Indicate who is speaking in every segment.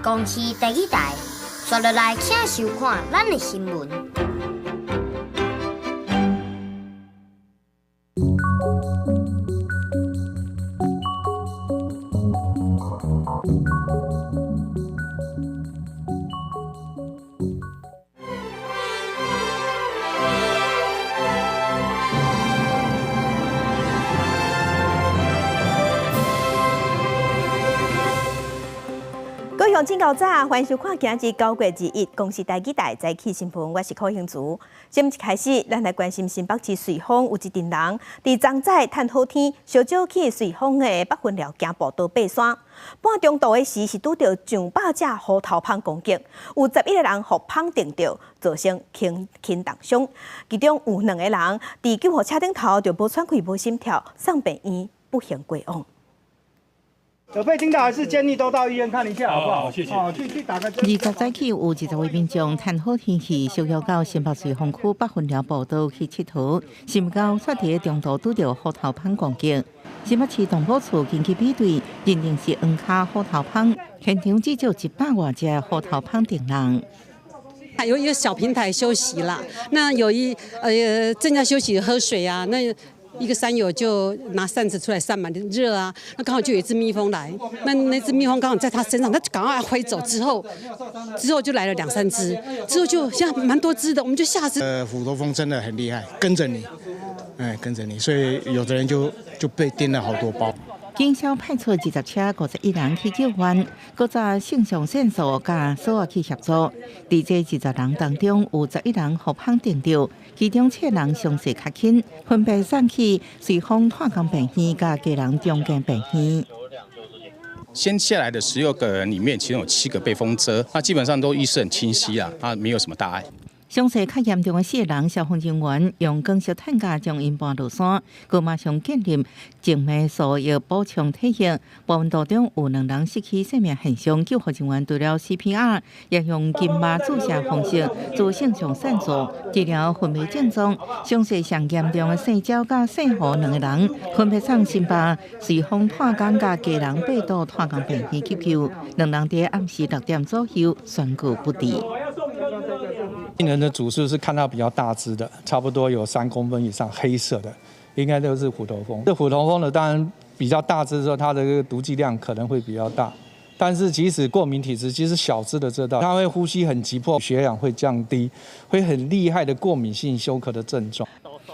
Speaker 1: 公視第二台，刷落來請收看咱的新聞。
Speaker 2: 各位鄉親較早，歡迎收看今日9月21公視台語台早起新聞，我是柯興慈。節目一開始，咱來關心新北市瑞芳有一陣人佇昨早趁好天，相招去瑞芳的北分寮行步道爬山。半中途的時是拄著上百隻虎頭蜂攻擊，有11個人予蜂叮著，造成輕輕重傷。其中有兩個人佇救護車頂頭就無喘氣、無心跳，送病院不幸過往。
Speaker 3: 有被叮到，還是建議都到醫院看一下，好不好？
Speaker 4: 好，謝謝。
Speaker 3: 哦，去打個針。
Speaker 5: 20早起有20位民眾趁好天氣，相約到新北瑞芳區北分寮步道去𨑨迌，想毋到卻佇中途拄著虎頭蜂攻擊。新北市動保處根據比對，認定是黃跤虎頭蜂，現場至少100外隻虎頭蜂叮人。
Speaker 6: 有一個小平台休息啦，那有一正在休息喝水啊，那一個山友就拿扇子出來扇嘛，熱啊，那剛好就有一隻蜜蜂來，那隻蜜蜂剛好在他身上，他就趕快揮走之後，之後就來了兩三隻，之後就現在蠻多隻的，我們就嚇死。
Speaker 7: 虎頭蜂真的很厲害，跟着你，跟着你，所以有的人就被叮了好多包。
Speaker 5: 警消派出20車51人去救援，閣紮腎上腺素佮索仔去協助。佇這20人當中，有11人予蜂叮著，其中7人傷勢較輕，分別送去瑞芳炭崗病院佮基隆中間病院。
Speaker 8: 先下來的16個人裡面，其中有7個被蜂蟄，那基本上都意識很清晰啊，啊，沒有什麼大礙。
Speaker 5: 傷勢較嚴重的4個人，消防人員用光速擔架將𪜶搬落山，閣馬上建立靜脈輸液補充體液。搬運途中有2人失去生命現象，救護人員除了 CPR，也用筋膜注射方式做腎上腺素治療昏迷症狀。傷勢上嚴重的姓趙佮姓胡2個人，分別送新北瑞芳炭崗佮基隆八堵炭崗病院急救，2人佇暗時6點左右宣告不治。
Speaker 9: 病人的主訴是看到比較大隻的，差不多有3公分以上，黑色的，應該都是虎頭蜂。這虎頭蜂呢，當然比較大隻的時候，它的這個毒劑量可能會比較大。但是即使過敏體質，其實小隻的這道，它會呼吸很急迫，血氧會降低，會很厲害的過敏性休克的症狀。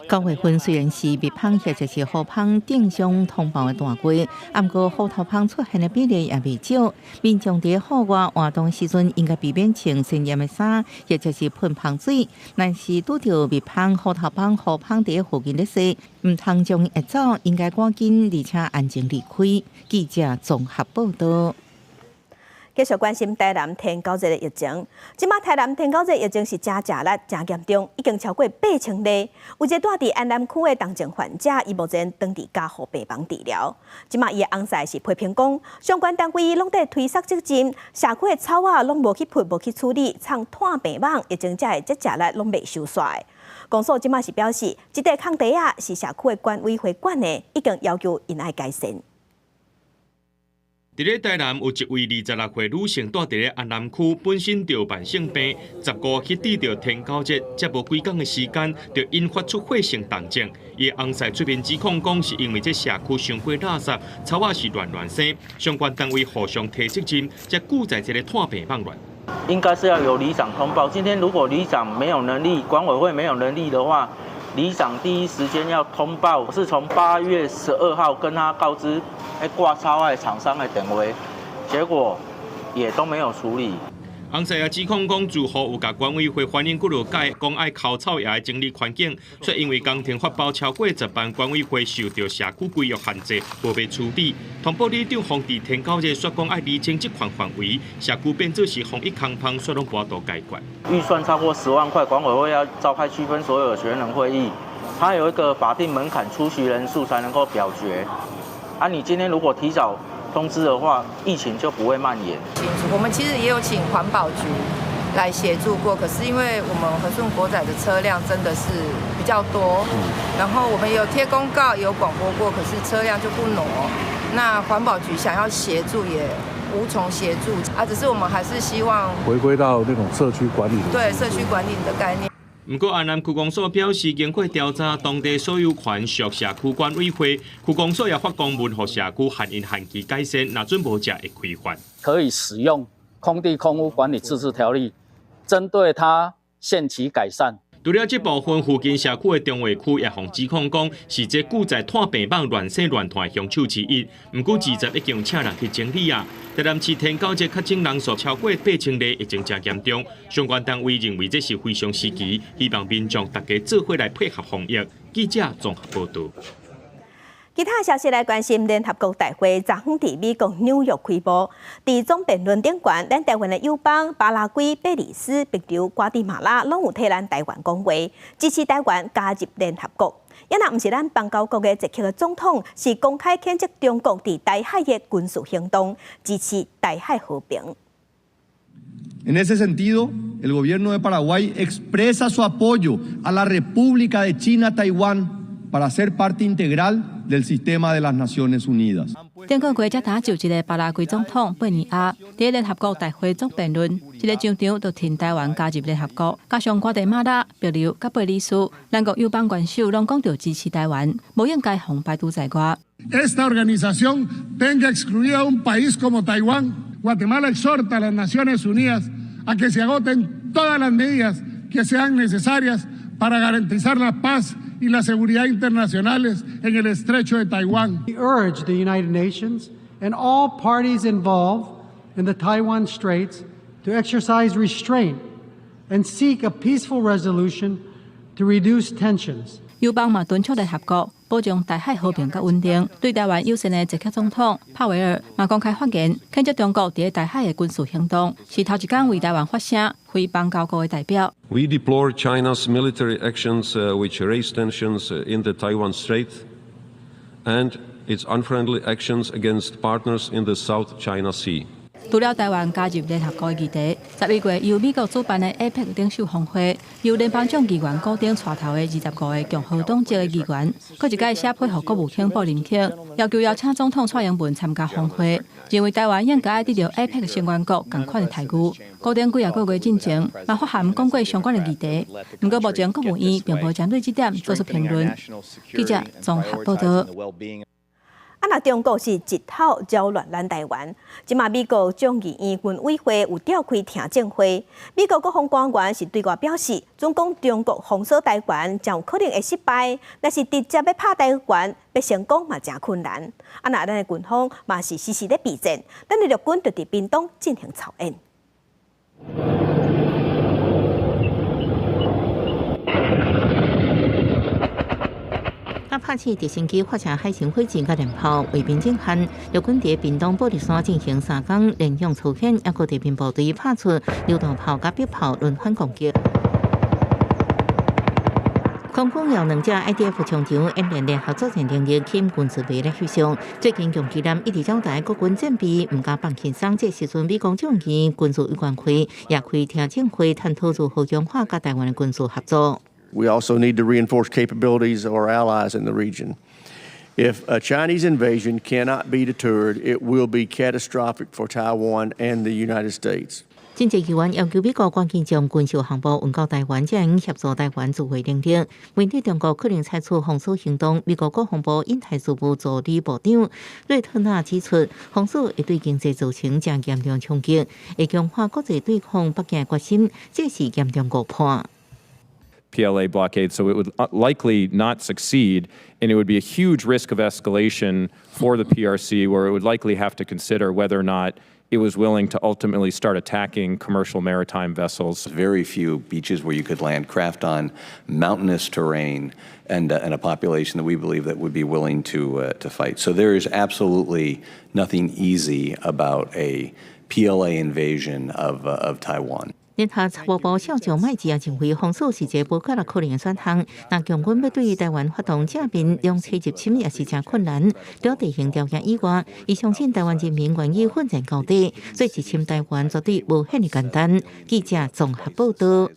Speaker 5: 9月份雖然是蜜蜂或者是虎蜂定傷通報的大季，毋過虎頭蜂出現的比例也袂少。民眾佇戶外活動時陣，應該避免穿鮮豔的衫，或者是噴芳水。若是拄著蜜蜂、虎頭蜂、虎蜂佇附近咧踅，毋通將𪜶嚇走，應該趕緊而且安靜離開。記者綜合報道。
Speaker 2: 繼續關心台南天狗熱的疫情，這馬台南天狗熱疫情是誠食力、誠嚴重，已經超過8000例。有一個住佇安南區的重症患者，伊目前轉佇加護病房治療。這馬伊的翁婿是批評講，相關單位攏佇推捒責任，社區的草仔攏無去噴、無去處理，藏炭病網，疫情才會這食力攏袂收煞。公所這馬是表示，這塊空地仔是社區的管委會管的，已經要求𪜶愛改善。
Speaker 10: 佇咧台南有一位26歲女性住佇咧安南區，本身就有慢性病，15去得著天狗熱，才無幾工的時間就引發出血性重症。伊的翁婿出面指控講，是因為這社區傷過垃圾，草仔是亂亂生，相關單位互相推責任，才久在這个炭病網亂。
Speaker 11: 應該是要由里長通報。今天如果里長沒有能力，管委會沒有能力的話，里長第一時間要通報，是從8月12號跟他告知，掛草仔廠商的電話，結果也都沒有處理。
Speaker 10: 翁婿也指控講，住戶有共管委會反映幾落擺，講愛澆草也愛整理環境，卻因為工程發包超過10萬，管委會受著社區規約限制，無欲處理。通報里長防治天狗熱，煞講愛釐清職權範圍，社區變做是防疫空芳，煞攏無法度解決。
Speaker 11: 預算超過10萬塊，管委會要召開區分所有權人會議，它有一個法定門檻，出席人數才能夠表決。啊，你今天如果提早通知的話，疫情就不會蔓延。
Speaker 12: 我們其實也有請環保局來協助過，可是因為我們和順國仔的車輛真的是比較多，然後我們有貼公告，有廣播過，可是車輛就不挪。那環保局想要協助也無從協助啊，只是我們還是希望
Speaker 4: 回歸到那種社區管理的，
Speaker 12: 對社區管理的概念。
Speaker 10: 毋過，安南區公所表示，經過調查，當地所有權屬社區管委會，區公所也發公文予社區限𪜶限期改善，若準無才會開罰。
Speaker 13: 可以使用空地空屋管理自治條例，針對他限期改善。
Speaker 10: 除了這部分，附近社區的重劃區也予指控講是這久在拖病房亂生亂拖的兇手之一。毋過，事實已經請人去整理啊。台南市天狗節確診人數超過8000例，疫情誠嚴重。相關單位認為這是非常時期，希望民眾大家做伙來配合防疫。記者綜合報導。
Speaker 2: 其他消息來關心，聯合國大會昨昏佇美國紐約開幕，佇總辯論頂懸，咱台灣的友邦巴拉圭、貝里斯、帛琉、瓜地馬拉攏有替咱台灣講話，支持台灣加入聯合國。也若毋是咱邦交國的捷克的總統，是公開譴責中國佇台海的軍事行動，支持台海和平。
Speaker 14: En ese sentido, el gobierno de Paraguay expresa su apoyo a la República de China Taiwán para ser parte integral del sistema de las Naciones Unidas。
Speaker 15: 頂個月才拄就職的巴拉圭總統貝尼亞，佇聯合國大會總辯論，這个場場就挺台灣加入聯合國，加上瓜地馬拉、帛琉佮貝里斯，兩國友邦元首攏講著支持台灣，無應該予排除在外。
Speaker 16: Esta organización tenga excluida a un país como Taiwán. Guatemala exhorta a las Naciones Unidas a que se agoten todas las medidas que sean necesarias para garantizar la paz y la seguridad internacionales en el estrecho de Taiwán.
Speaker 17: We urge the United Nations and all parties involved in the Taiwan Straits to exercise restraint and seek a peaceful resolution to reduce tensions.
Speaker 15: 友邦嘛敦促聯合國保障台海和平佮穩定。對台灣友善的捷克總統帕維爾嘛公開發言，譴責中國佇台海的軍事行動，是頭一工為台灣發聲，非邦交國的代表。
Speaker 18: We deplore China's military actions which raise tensions in the Taiwan Strait and its unfriendly actions against partners in the South China Sea.
Speaker 15: 除了台灣加入聯合國的議題，11月由美國主辦的 APEC 領袖峰會，由聯邦眾議員高丁帶頭的25個共和黨籍的議員，閣一擺寫批予國務卿布林肯，要求邀請總統蔡英文參加峰會，認為台灣應該得著 APEC 成員國仝款的待遇。高丁幾仔個月進前嘛發函講過相關的議題，毋過目前國務院並無針對這點做出評論。記者綜合報導。
Speaker 2: 啊！若中國是一頭擾亂咱台灣，這馬美國眾議院軍委會有召開聽證會，美國國防官員是對外表示，準講中國封鎖台灣，誠有可能會失敗，若是直接欲拍台灣，欲成功嘛誠困難。啊！若咱的軍方嘛是時時咧備戰，咱的陸軍就佇屏東進行操演。
Speaker 5: 阿帕契直升機發射海神火箭佮艦炮，衛兵震撼。陸軍佇屏東寶特山進行3工連續操演，抑閣地面部隊拍出榴彈炮佮迫炮輪番攻擊。空軍有兩架 IDF 衝場演練聯合作戰能力，吸引軍事迷來翕相。最近共機艦一直交代國軍戰備，毋敢放輕鬆。這時陣，美國眾議院軍事委員會也開聽證會，探討如何強化佮台灣的軍事合作。
Speaker 19: We also need to reinforce capabilities of our allies in the region. If a Chinese invasion cannot be deterred, it will be catastrophic for Taiwan and the United States.
Speaker 5: 政治議員要求美國趕緊將軍售項目運到台灣，才會協助台灣自衛能力。面對中國可能採取封鎖行動，美國國防部印太事務助理部長瑞特納指出，封鎖會對經濟造成誠嚴重衝擊，會強化國際對抗北京的決心，這是嚴重誤判。
Speaker 20: PLA blockade, so it would likely not succeed, and it would be a huge risk of escalation for the PRC, where it would likely have to consider whether or not it was willing to ultimately start attacking commercial maritime vessels.
Speaker 21: Very few beaches where you could land craft on, mountainous terrain, and a population that we believe that would be willing to fight. So there is absolutely nothing easy about a PLA invasion of Taiwan.
Speaker 5: 聯合參謀部少將麥基也認為，封鎖是一個無可能可能的選項。若共軍欲對台灣發動正面兩棲入侵，也是誠困難。除地形條件以外，伊相信台灣人民願意奮戰到底，所以入侵台灣絕對無遐爾簡單。記者綜合報導。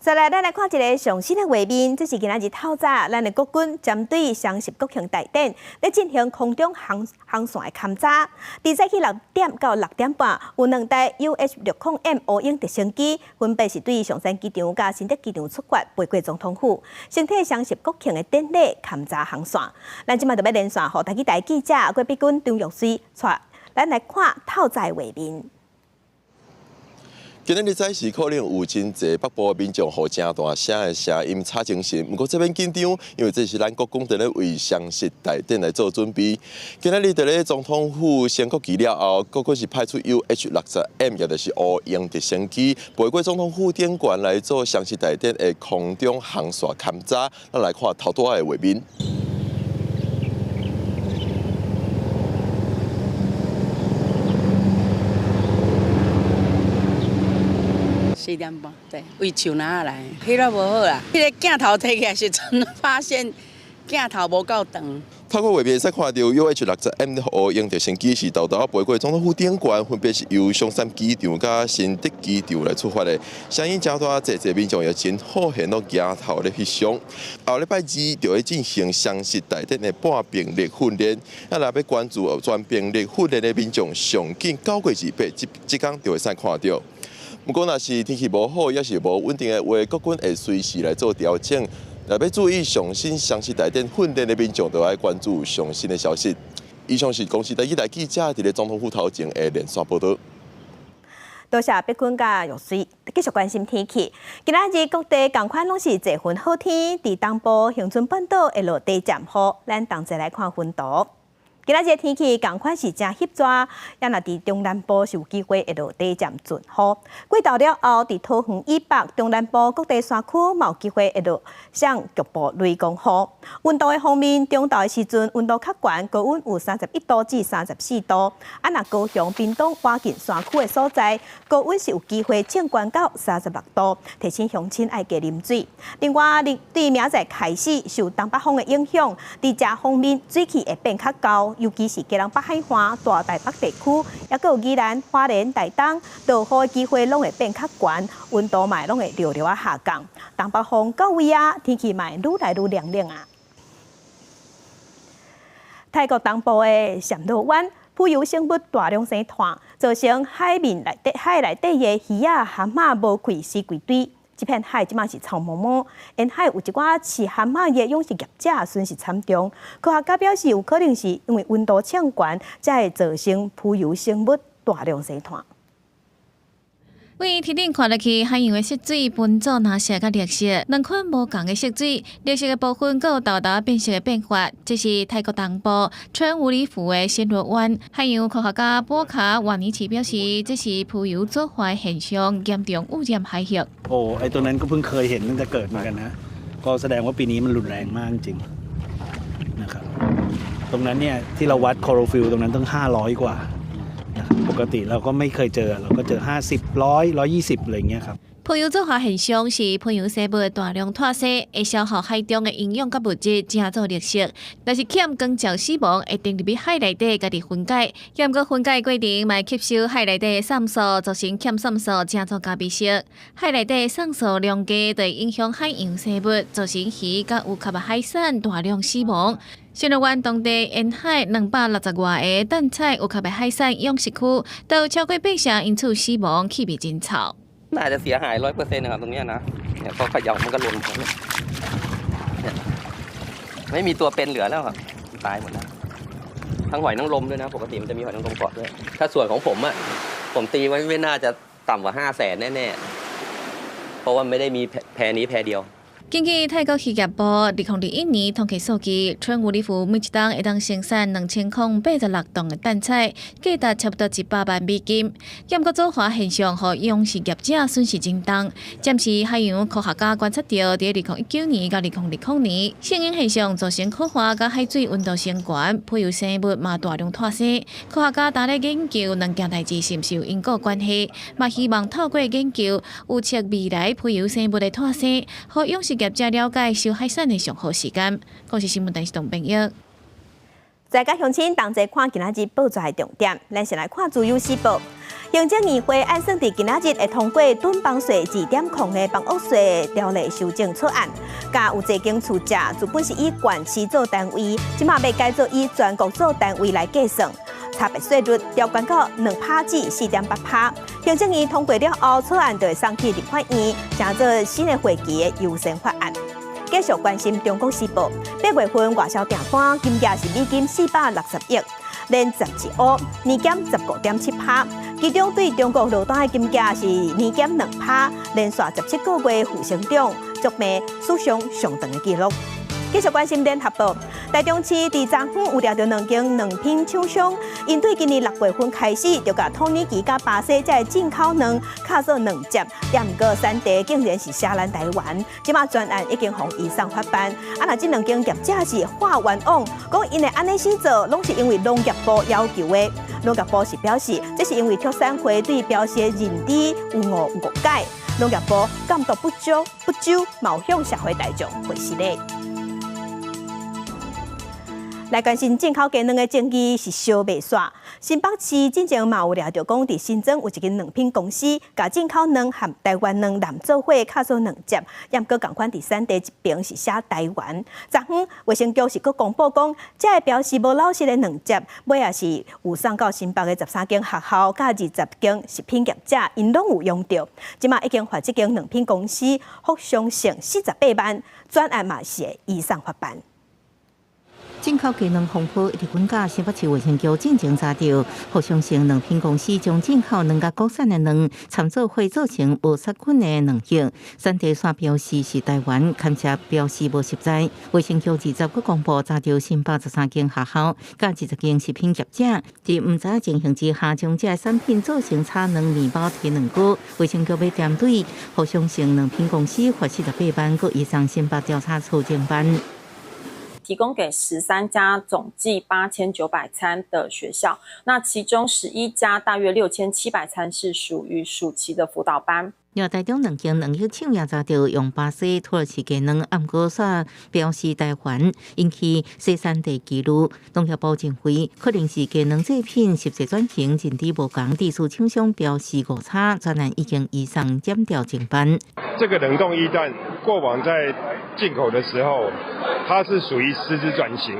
Speaker 2: 再來，咱來看一个上新的畫面，這是今仔日透早，咱的國軍針對雙十國慶大典，咧進行空中航線的勘查。佇早起6點到6點半，有兩台 UH-60M 烏鷹直升機，分別是對松山機場佮新竹機場出發，飛過總統府，先替雙十國慶的典禮勘查航線。咱這擺就欲連線予台語台記者郭碧君、張玉水，帶咱來看透早的畫面。
Speaker 1: 今仔日早時可能有真濟北部民眾予誠大聲的聲音吵精神，毋過這免緊張，因為這是咱國軍佇咧為雙十大典來做準備。今仔日佇咧總統府升國旗了後，國軍是派出 UH-60M，也就是烏鷹直升機，飛過總統府頂懸來做雙十大典的空中航線勘查。咱來看頭拄仔的畫面。
Speaker 22: 4點半，對，為樹林仔來，彼個無好啦。彼個鏡頭提起來時陣，發現鏡頭無夠長。
Speaker 1: 透過畫面會使看著 UH-60M 烏鷹直升機是沓沓飛過總統府頂懸，分別是由松山機場佮新竹機場來出發的。聲音誠大，濟濟民眾也真好現攏鏡頭咧翕相。後禮拜二就會進行雙十大典的半兵力訓練。啊，若欲關注全兵力訓練的民眾，上緊9月28，這這工就會使看著。毋過，若是天氣無好，抑是無穩定的話，國軍會隨時來做調整。若欲注意上新雙十大典訓練的民眾，就愛關注上新的消息。以上是公視台語台記者佇咧總統府頭前的連線報導。
Speaker 2: 多謝碧君佮玉水，繼續關心天氣。今仔日各地仝款攏是濟雲好天，佇東部恆春半島會落短暫雨。咱同齊來看雲圖。今仔日天氣仝款是誠翕熱，也若佇中南部是有機會會落短暫陣雨。過晝了後，佇桃園以北、中南部各地山區嘛有機會會落像局部雷公雨。溫度的方面，中晝的時陣溫度較懸，高溫有31度至34度。啊，若高雄、屏東、倚近山區的所在，高溫是有機會升懸到36度。提醒鄉親愛加啉水。另外，對明仔載開始受東北風的影響，佇食方面水汽會變較厚。尤其是基隆北海岸、大台北地區，抑閣有宜蘭、花蓮、台東，落雨的機會攏會變較懸，溫度嘛攏會略略仔下降。東北風到位啊，天氣嘛會愈來愈涼冷啊。泰國東部的暹羅灣，浮游生物大量生湠，造成海面內底海內底的魚仔、蚶仔無氣死規堆。這片海這馬是臭毛毛，沿海有一寡飼蚶仔的養殖業者損失慘重。科學家表示，有可能是因為溫度升懸，才會造成浮游生物大量生湠。
Speaker 23: 對天頂看落去，海洋的色水分做藍色佮綠色，兩款無仝的色水，綠色的部分閣有沓沓變色的變化。這是泰國東部春武里府的暹羅灣海洋科學家波卡瓦尼奇表示，這是浮游藻華的現象，嚴重污染海域。
Speaker 24: โอ้ไอ้ตัวนั้นก็เพิ่งเคยเห็นตั้งแต่เกิดเหมือนกันนะก็แสดงว่าปีนี้มันรุนแรงมากจริงนะครับตรงนั้นเนี่ยที่เราวัดคลอโรฟิลล์ตรงนั้นตั้ง500กว่าปกติเราก็ไม่เคยเจอเราก็เจอ50 100 120อะไรอย่างเงี้ยครับ
Speaker 23: 浮游藻華現象是浮游生物大量脫生，會消耗海中的營養佮物質，成做綠色。若是欠光照死亡，會沉入去海內底，家己分解。毋過分解過程嘛會吸收海內底的酸素，造成欠酸素，成做咖啡色。海內底的酸素量低，就會影響海洋生物，造成魚佮有殼的海產大量死亡。暹羅灣當地沿海260外个淡彩有殼的海產養殖區，都有超過8成因此死亡，氣味真臭。
Speaker 25: น่าจะเสียหาย100%นะครับตรงนี้นะเนี่ยพอเขย่ามันก็หล่นเนี่ยไม่มีตัวเป็นเหลือแล้วครับตายหมดแล้วทั้งหอยนางรมด้วยนะปกติมันจะมีหอยนางรมเกาะด้วยถ้าส่วนของผมอ่ะผมตีไว้ไม่น่าจะต่ำกว่า500,000แน่ๆเพราะว่าไม่ได้มีแพนี้แพเดียว
Speaker 23: 根據泰國漁業部2021年統計數據，春武里府每一冬會當生產2086噸的淡彩，價值差不多100萬美金。毋過藻華現象，予養殖業者損失真重。暫時海洋科學家觀察著，佇2019年到2020年，聖嬰現象造成苦化佮海水溫度升懸，浮游生物嘛大量脫生。科學家正咧研究兩件代誌是毋是有因果關係，嘛希望透過研究預測未來浮游生物的脫生，予養殖業者了解收海產的上好時間。公視新聞電視董編譯。
Speaker 2: 再佮鄉親同齊看今仔日報紙的重點，咱先來看《自由時報》。行政院會按算佇今仔日會通過囤房稅2.0的房屋稅條例修正草案，佮有濟間厝價，原本是以縣市做單位，這馬欲改做以全國做單位來計算，差別稅率調懸到2趴至4.8趴。行政院通過了後，草案就會送去立法院，成做新的會期的優先法案。繼續關心《中國時報》，8月份外銷訂單金額是美金460億，連十一烏，年減15.7趴。其中對中國落單的金額是年減2趴，連續17個月負成長，續創史上上長的紀錄。繼續關心《聯合報》，台中市佇昨昏有掠著兩間卵品廠商，𪜶對今年6月份開始，就共土耳其佮巴西這个進口卵敲做兩折，也毋過產地竟然是寫咱台灣，這馬專案已經予移送法辦。啊，若這兩間業者是喊冤枉，講𪜶會按呢死做，攏是因為農業部要求的。農業部是表示，這是因為畜產會對標示的認知有誤解，農業部監督不足不周，嘛有向社會大眾回失禮。來關心進口雞卵的爭議是燒袂煞。新北市進前嘛有掠著講，佇新莊有一間卵品公司，共進口卵和台灣卵濫做伙，敲做兩折，也毋過仝款佇產地這邊是寫台灣。昨昏衛生局是閣公布講，這个標示無老實的兩折，尾仔是有送到新北的13間學校，佮20間食品業者，𪜶攏有用著。這馬已經罰這間卵品公司福祥城48萬，專案嘛是會移送法辦。
Speaker 5: 進口雞卵風波一直滾價，新北市衛生局進前查著，福祥城卵品公司將進口卵佮國產的卵摻做伙做成無殺菌的卵液，產地煞標示是台灣，勘測標示無實在。衛生局20閣公布查著新北13間學校，佮20間食品業者，佇毋知情形之下，將這个產品做成炒卵麵包提卵膏。衛生局欲針對福祥城卵品公司罰48萬，閣移送新北調查處偵辦。
Speaker 3: 提供給13家總計8900餐的學校，那其中11家大約6700餐是屬於暑期的輔導班。
Speaker 5: 另外，台中兩間卵液廠也查著用巴西、土耳其雞卵，毋過煞標示台灣，引起生產地疑慮。農業部認為，可能是雞卵製品實際轉型認知無仝，致使廠商標示誤差，專案已經移送檢調偵辦。
Speaker 6: 這個冷凍液蛋過往在進口的時候，它是屬於實質轉型。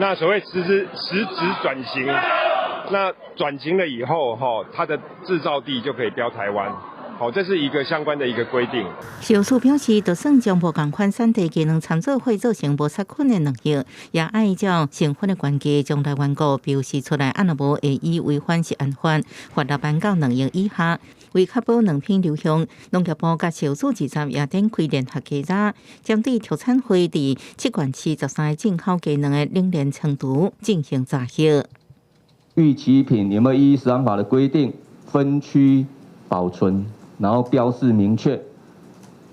Speaker 6: 那所謂實質轉型，那轉型了以後，哈，它的製造地就可以標台灣。好，這是一個相關的一個規定。
Speaker 5: 小蘇表示，就算將無仝款產地雞卵摻做伙做成無殺菌的卵液，也愛照成分的關係將來源國標示出來，啊若無會以違反食安法，罰6萬到2億以下。為確保卵品流向，農業部佮食藥署20也展開聯合稽查，針對畜產會佇七縣市13个進口雞卵的冷鏈倉儲進行查核。
Speaker 7: 預期品有沒有依食安法的規定分區保存，然後標示明確，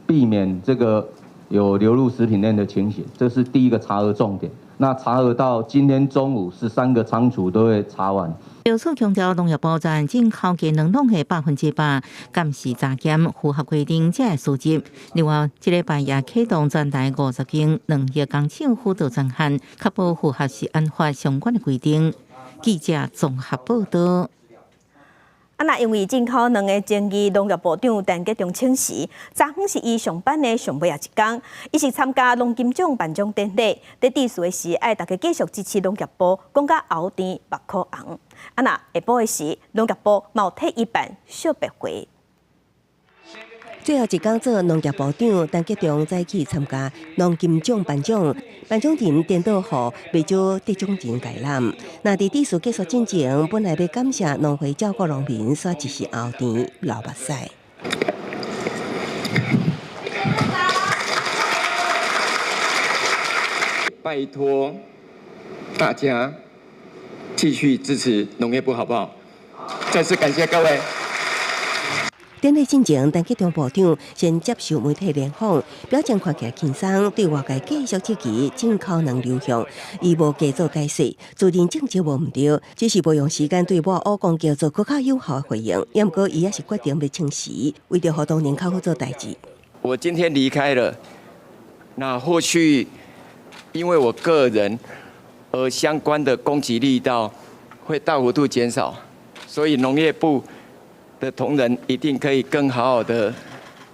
Speaker 7: 避免這個有流入食品鏈的情形，這是第一個查核重點。那查核到今天中午，13個倉儲都會查完。
Speaker 5: 食藥署強調，農業部在進口雞卵攏會100%監視查檢，符合規定才會輸入。另外，這禮拜也啟動全台50間卵液工廠輔導專案，確保符合食安法相關的規定。記者綜合報道。
Speaker 2: 啊，若因為進口卵的爭議，農業部長陳吉仲請辭。昨昏是伊上班的上尾仔一工，伊是參加農金獎頒獎典禮。佇致辭的時，愛大家繼續支持農業部，講甲喉甜目眶紅。啊，若下晡的時，農業部嘛有替伊辦惜別會。
Speaker 8: 最後一工做農業部長，陳吉仲早起參加農金獎頒獎，頒獎人顛倒予袂少得獎人共攬。若佇致辭結束進前，本來欲感謝農會照顧農民，煞一時喉甜流目屎。
Speaker 9: 拜託大家繼續支持農業部，好不好？再次感謝各位。
Speaker 8: 典禮進前，陳吉仲部長先接受媒體聯訪，表情看起來輕鬆，對外界繼續質疑進口卵流向，伊無加做解釋，自認政治無毋對，只是無用時間對抹烏攻擊做閣較有效的回應。毋過伊也是決定欲請辭，為著予當年較好做代誌。
Speaker 9: 我今天離開了，那或許因為我個人而相關的攻擊力道會大幅度減少，所以農業部的同仁一定可以更好好的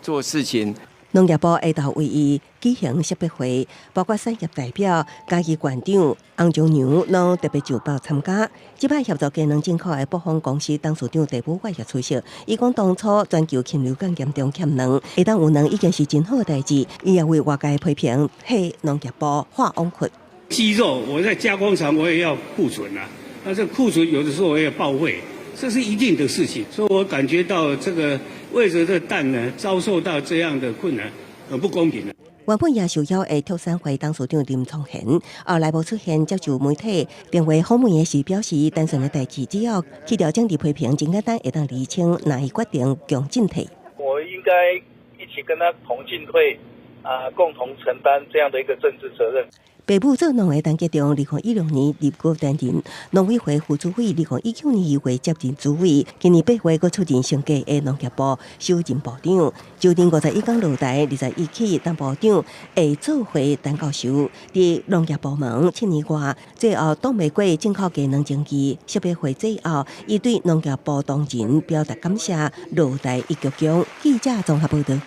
Speaker 9: 做事情。
Speaker 8: 農業部下晝為伊舉行惜別會，包括產業代表、嘉義縣長洪仲良攏特別就報參加。這擺協助雞卵進口的卜豐公司董事長鄭寶月也出席。伊講當初全球禽流感嚴重欠卵，會當有卵已經是真好的代誌。伊也為外界批評，替農業部畫枉窟。
Speaker 4: 雞肉我在加工廠我也要庫存啊，那這庫存有的時候我也報廢，這是一定的事情。所以我感覺到這個為著這蛋呢遭受到這樣的困難，很不公平的。
Speaker 8: 原本也受邀的畜產會董事長林聰賢，後來無出現接受媒體電話訪問的時表示，單純的代誌只要去掉政治批評，真簡單會當釐清，若伊決定共進退。
Speaker 10: 我應該一起跟他同進退，啊，共同承擔這樣的一個政治責任。
Speaker 8: 爸母做農的陳吉仲，2016年入閣擔任農委會副主委，2019年2月接任主委，今年8月閣出任升格的農業部首任部長。就任51工落台，21起當部長會做伙陳教授，佇農業部門7年外，最後擋袂過進口雞卵爭議，惜別會最後，伊對農業部同仁表達感謝，落台一鞠躬。記者綜合報導。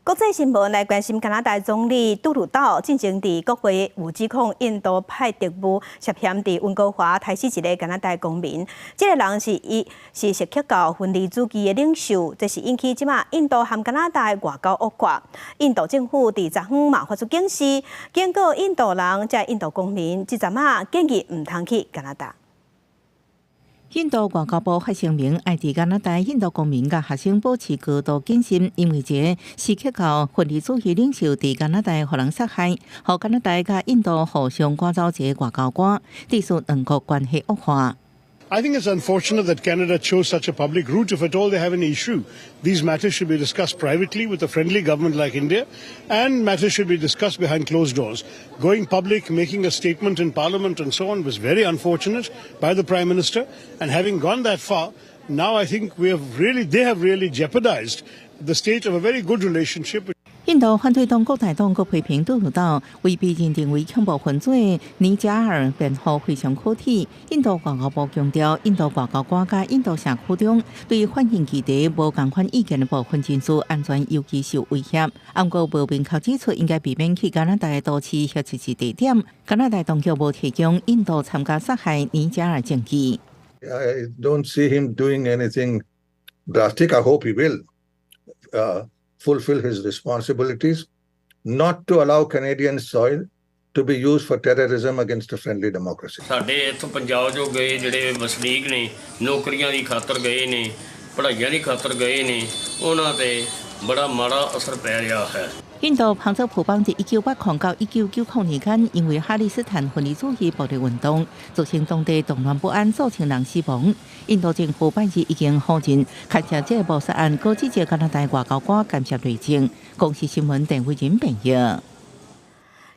Speaker 2: 國際新聞來關心加拿大總理杜魯道進前佇國會有指控印度派特務涉嫌佇溫哥華刣死一个加拿大公民，這个人是伊是錫克教分離主義的領袖，這是引起這馬印度和加拿大外交惡化。印度政府佇昨昏嘛發出警示，警告印度人這印度公民，這陣仔建議毋通去加拿大。
Speaker 5: 印度外交部發聲明，愛佇加拿大印度公民佮學生保持高度謹慎，因為這个錫克教分離主義領袖佇加拿大予人殺害，予加拿大佮印度互相趕走一个外交官，致使兩國關係惡化。
Speaker 16: I think it's unfortunate that Canada chose such a public route. If at all they have any issue, these matters should be discussed privately with a friendly government like India, and matters should be discussed behind closed doors. Going public, making a statement in parliament and so on was very unfortunate by the Prime Minister. And having gone that far, now I think they have really jeopardized the state of a very good relationship.
Speaker 5: 印度反對黨國大黨閣批評杜魯道為被認定為恐怖分子的尼加爾辯護非常可恥。印度外交部強調，印度外交官佮印度社區中對反印議題無仝款意見的部分人士安全尤其受威脅。毋過無明確指出應該避免去加拿大的都市或者是地點。加拿大當局無提供印度參加殺害尼加爾證據。
Speaker 11: I don't see him doing anything drastic. I hope he will fulfill his responsibilities, not to allow Canadian soil to be used for terrorism against a friendly democracy.
Speaker 12: ਸਾਡੇ ਇੱਥੋਂ ਪੰਜਾਬ ਚੋਂ ਗਏ ਜਿਹੜੇ ਵਸਨੀਕ ਨੇ ਨੌਕਰੀਆਂ ਦੀ ਖਾਤਰ ਗਏ ਨੇ ਪੜ੍ਹਾਈਆਂ ਦੀ ਖਾਤਰ ਗਏ ਨੇ ਉਹਨਾਂ ਤੇ ਬੜਾ ਮਾੜਾ ਅਸਰ ਪੈ ਰਿਹਾ ਹੈ。
Speaker 5: 印度旁遮普邦佇1980到1990年間，因為哈里斯坦分離主義暴力運動，造成當地動亂不安，數千人死亡。印度政府拜日已經否認牽涉這個謀殺案，閣指責加拿大外交官干涉內政。公視新聞鄧慧仁編譯。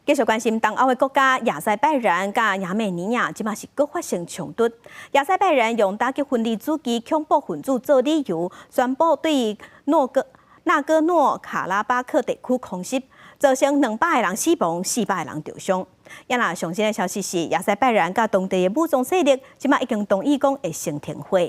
Speaker 2: 繼續關心東歐的國家亞塞拜然佮亞美尼亞，這馬是閣發生衝突。亞塞拜然用打擊分離主義恐怖分子做理由，宣布對諾哥納戈諾卡拉巴克地區空襲，造成200個人死亡，400個人受傷。也若上新的消息是，亞塞拜然佮當地的武裝勢力，這馬已經同意講會先停火。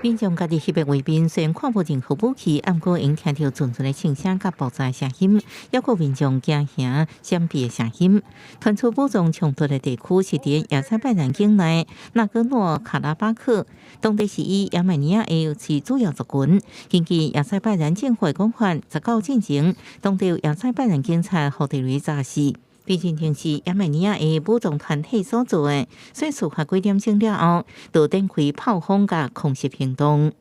Speaker 5: 民眾家己翕的畫面，雖然看無任何武器，毋過會聽著陣陣的槍聲佮爆炸聲音，猶閣民眾驚嚇閃避的聲音。傳出武裝衝突的地區是佇亞塞拜然境內納戈諾卡拉巴克，當地是以亞美尼亞的是主要族群。根據亞塞拜然政府的講法，19進前，當地有亞塞拜然警察予地雷炸死。被認定是亞美尼亞的武裝團體所做的，所以事發幾點鐘了後，就展開炮轟佮空襲行動。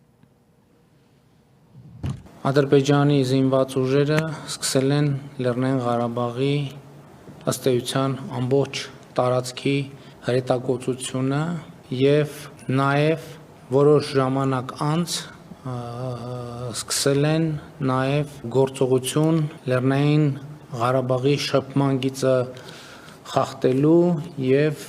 Speaker 13: Ադրբեջանի զինված ուժերը սկսել են Լեռնային Ղարաբաղի ըստ էության ամբողջ տարածքի հրետակոծությունը և նաև որոշ ժամանակ անց սկսել են նաև գործողություն Լեռնային Ղարաբաղի շփման գիծը խախտելու և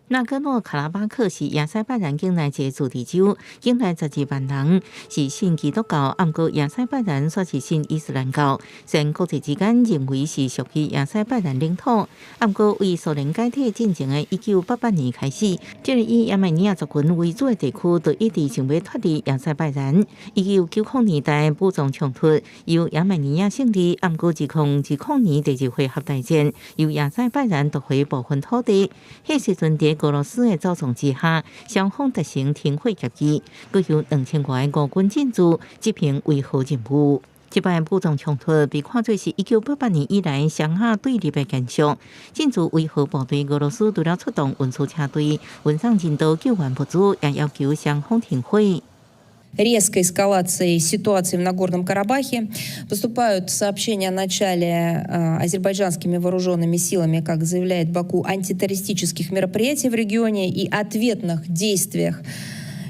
Speaker 5: 納戈諾卡拉巴克是亞塞拜然境內一个自治州，境內12萬人是信基督教，毋過亞塞拜然煞是信伊斯蘭教。雖然國際之間認為是屬於亞塞拜然領土，毋過為蘇聯解體進前的1988年開始，這个以亞美尼亞族群為主的地區，就一直想欲脫離亞塞拜然。1990年代武裝衝突由亞美尼亞勝利，毋過2020年第二回合大戰由亞塞拜然奪回部分土地。彼時陣佇俄羅斯的操縱之下，雙方達成停火協議，閣有2000外個俄軍進駐執行維和任務。這擺武裝衝突被看做是1988年以來雙亞對立的現象。進駐維和部隊俄羅斯除了出動運輸車隊運送人道救援物資，也要求雙方停火。
Speaker 14: Резкой эскалации ситуации в Нагорном Карабахе. Поступают сообщения о начале азербайджанскими вооруженными силами, как заявляет Баку, антитеррористических мероприятий в регионе и ответных действиях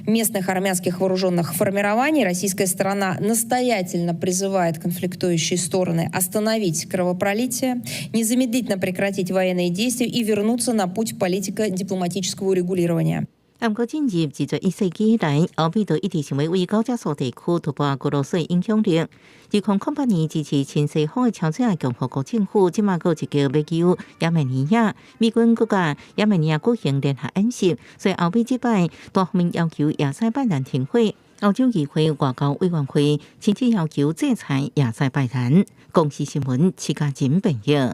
Speaker 14: местных армянских вооруженных формирований. Российская сторона настоятельно призывает конфликтующие стороны остановить кровопролитие, незамедлительно прекратить военные действия и вернуться на путь политико-дипломатического урегулирования.
Speaker 5: 毋過進入21世紀以來，歐美都一直想欲為高加索地區突破俄羅斯影響力。2008年支持親西方的喬治亞共和國政府，這馬閣一個欲救亞美尼亞，美軍閣佮亞美尼亞舉行聯合演習，所以歐美這擺單方面要求亞塞拜然停火。歐洲議會外交委員會親自要求制裁亞塞拜然。公視新聞，徐嘉仁編譯。